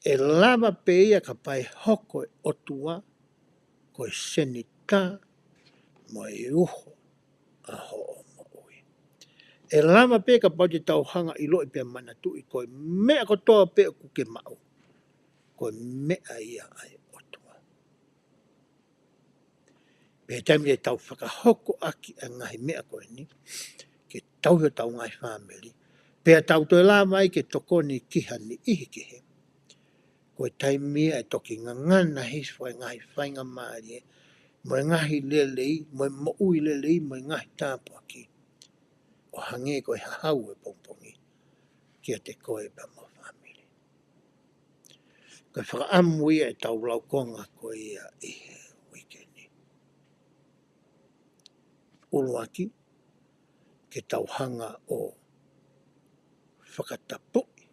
ʻE lava pē ia kapau ʻe hoko e ʻOtua ko e senitā mo e uho ʻa hoʻo moʻui. ʻE lava pē kapau te tau hanga ʻo ʻiloʻi pea manatuʻi ko e meʻa kotoa pē ʻoku ke maʻu, ko e meʻa ia ʻa e ʻOtua. Pea taimi te tau fakahoko ʻaki ʻa e ngaahi meʻa ko eni, ke tauhi hotau ngaahi fāmili, pea tau toe lava ai ke tokoni ki ha niʻihi kehe. Ko e taimi ia ʻe toki ngangana hifo e ngaahi faingamālie, mo e ngaahi lelei, mo e moʻui lelei, mo e ngaahi tāpuaki, ʻo hangē ko e hahau ʻo e pongipongi kiate koe pea mo ho fāmili. Ko e fakaʻamu ia ʻetau laukonga ko ia ʻi he uike ni. ʻUluaki, ke tau hanga ʻo fakatapui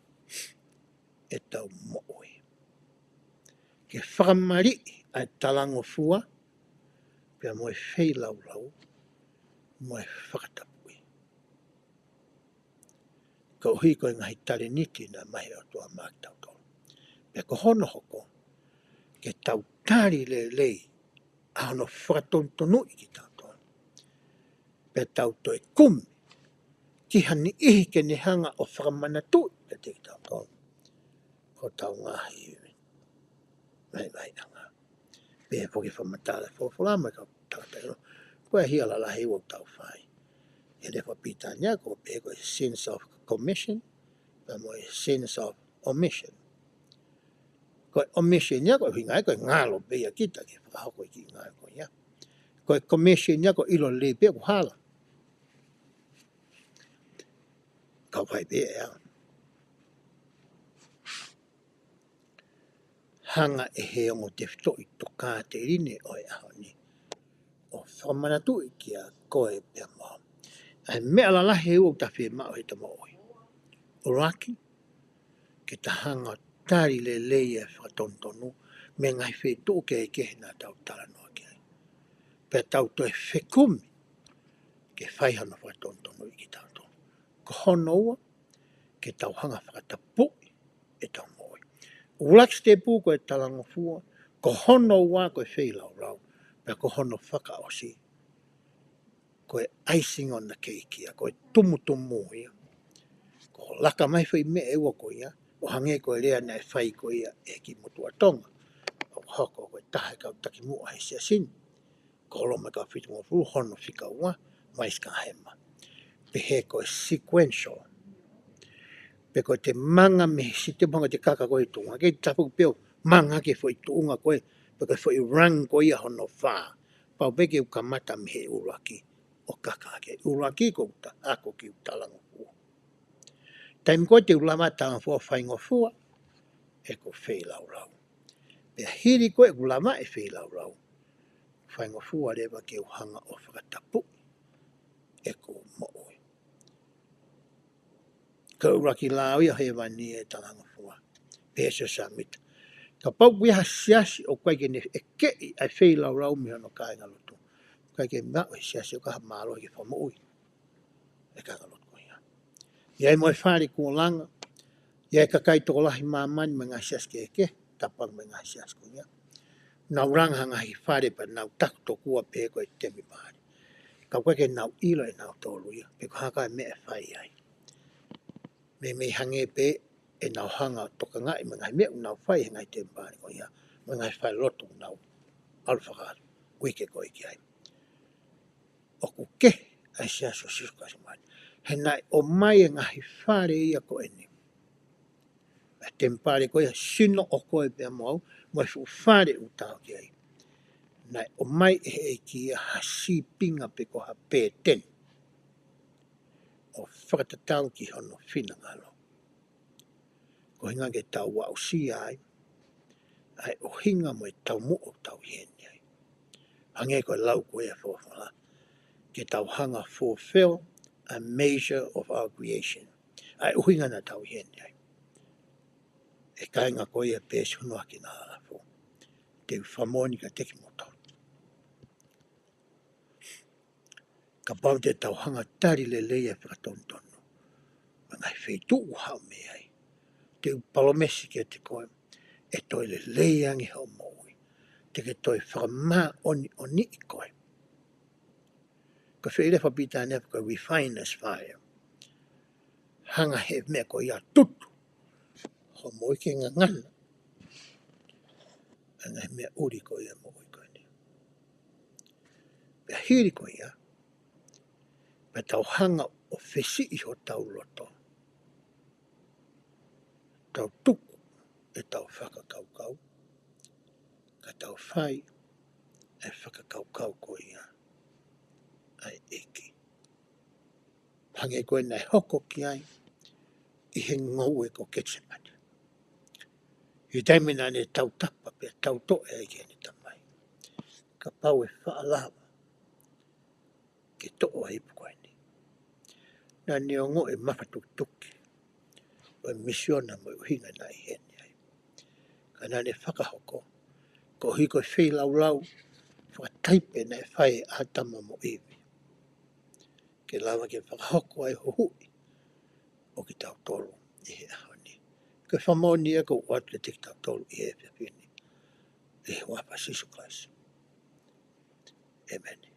ʻetau moʻui. Ke fakamaliʻi ʻa e talangofua, pea mo e feilaulau, mo e fakatapui. Koeʻuhi ko e ngaahi talēniti naʻe ʻomai ʻe he ʻOtua maʻa kitautolu. Pea ko hono hoko, ke tau tali lelei ʻa hono fakatonutonu kitautolu. Pea tau toe kumi ki ha niʻihi ke ne hanga ʻo fakamanatuʻi kiate kitautolu hotau ngaahi vaivaiʻanga. Pea foki fakamatala folofola mai ka tangata ilo. Ko e hia lalahi ʻoku tau fai. ʻI he lea fakapilitānia ko e pehē ko e sins of commission, pea mo e sins of omission. Ko e omission ia ko e hinga ai ko e ngalo pē ia kita ke fakahoko e kiʻi ngalo ko ia. Ko e commission ia ko e ʻilo lelei pē ʻoku hala. Kau fai pē ʻe au. Hanga ʻe he ongo tefitoʻi tokāteline ʻo e ʻaho ni ʻo fakamanatuʻi kia koe pea mo au ʻa e meʻa lalahi ʻe ua ʻoku ta fiemaʻu heʻeta moʻui. ʻUluaki, ke ta hanga ʻo tali lelei e fakatonutonu mei he ngaahi feituʻu kehekehe naʻa tau talanoa ki ai. Pea tau toe fekumi ke fai hano fakatonutonu ʻi kitautolu. Ko hono ua, ke tau hanga ʻo fakatapui ʻetau moʻui. ʻUluaki sitepu ko e talangofua, ko hono ua ko e feilaulau, pea ko hono fakaʻosi, ko e icing on the cake ia, ko e tumutumu ia. Ko e laka mai foʻi meʻa ʻe ua ko ia, ʻo hangē ko e lea naʻe fai ko ia ʻe he kiʻi motuʻa Tonga ʻoku hoko ko e taha e kau takimuʻa he siasi ni, ko Loma ka fitungofulu hono fika ua, Maisi Kahema. Pehē ko e sequential. Pe ko ʻete manga mei he sitepu hangē ko ʻete kaka ko ē tuʻunga. Kei tapu pē ʻo manga ki he foʻi tuʻunga ko ē, pe ko e foʻi rung ko ia hono fā. Pau pē ke u kamata mei he ʻuluaki ʻo kaka ki he ʻuluaki ko ʻeta hako ki he talangofua. Taimi ko ē te u lava talangofua faingofua, ʻeku feilaulau. Pea hili ko ē ʻeku lava e feilaulau, faingofua leva ke u hanga ʻo fakatapui ʻeku moʻui. Ko e ʻuluaki lao ia ʻo hēvani e talangofua. Pehē ʻe Siosefa Sāmita, kapau ʻoku ʻi ai ha siasi ʻoku ʻikai ke ne ʻekeʻi ʻa e feilaulau mei hono kāingalotu, ʻoku ʻikai ke maʻu ʻe he siasi ʻoku ʻikai ha mālohi ke fakamoʻui e kāingalotu ko ia. ʻI ai mo e fale kuo langa, ʻi ai e kakai tokolahi ʻi māmani mo e ngaahi siasi kehekehe, tapu ange mo e ngaahi siasi ko ia. Nau langa ha ngaahi fale pea nau taku tokua pehē ko e temipale. Ka ʻoku ʻikai ke nau ʻilo ʻe nautolu ia pe ko e hā e meʻa ʻe fai ai. Meimei hangē pē ʻenau hanga ʻo tokangaʻi mo e ngaahi meʻa ʻoku nau fai he ngaahi temipale ko ia, mo e ngaahi falelotu ʻoku nau ʻalu fakaʻuike ko ē ki ai. ʻOku kehe ʻa e Siasi ʻo Sīsū Kalaisi ʻo Māʻoniʻoni. He naʻe ʻomai e ngaahi fale ia ko eni, ʻa e temipale ko ia, sino ʻo koe pea mo au, mo e fuʻu fale ʻoku tau ki ai. Naʻe ʻomai ʻe he ʻEiki ia ha sīpinga pe ko ha pēteni ʻo fakatatau ki hono finangalo. Ko e ʻuhinga ke tau aʻusia ai ʻa e ʻuhinga mo e taumuʻa ʻoku tau ʻi heni ai. Hangē ko e lau ko ia ʻa e folofola, ke tau hanga ʻo fulfill a measure of our creation. ʻA e ʻuhinga naʻa tau ʻi heni ai. ʻE kāinga, ko ia pē ʻoku ou ʻoatu ki he ʻaho ni, te u fakamoʻoni kiate kimoutolu, kapau te tau hanga ʻo tali lelei ʻa e fakatonutonu mo e ngaahi feituʻu ʻoku haʻu mei ai, te u palōmesi kiate koe, ʻe toe lelei ange hoʻo moʻui. Te ke toe fakamāʻoniʻoniʻi koe. Ko e foʻi lea fakapilitānia ko e refiner's fire. Hanga ʻe he meʻa ko ia ʻo tutu hoʻo moʻui ke ngangana ʻa e ngaahi meʻa ʻuli ko ia ʻo e moʻui ko eni. Pea hili ko ia, pea tau hanga ʻo fesiʻi hotau loto, tau tuku ʻetau fakakaukau, ka tau fai ʻa e fakakaukau ko ia ʻa e ʻEiki. Hangē ko ia naʻe hoko ki ai ʻi he ngoue ko Ketisemani, ʻi he taimi naʻa ne tautapa pea tautoʻe ai ki heʻene Tamai, kapau ʻe faʻa lava ke toʻo ʻa e ipu ko eni. Naʻa ne ongoʻi e mafatukituki ʻo e misiona mo e ʻuhinga naʻe ʻi heni ai. Ka naʻa ne fakahoko, koeʻuhi ko e feilaulau fakataipe naʻe fai ʻe ʻĀtama mo ʻIvi, ke lava ke fakahoko ai e huhuʻi ʻo kitautolu ʻi he ʻaho ni. Ko e fakamoʻoni ia ʻoku ou ʻoatu kiate kitautolu ʻi he efiafi ni, ʻi he huafa ʻo Sīsū Kalaisi, ʻēmeni.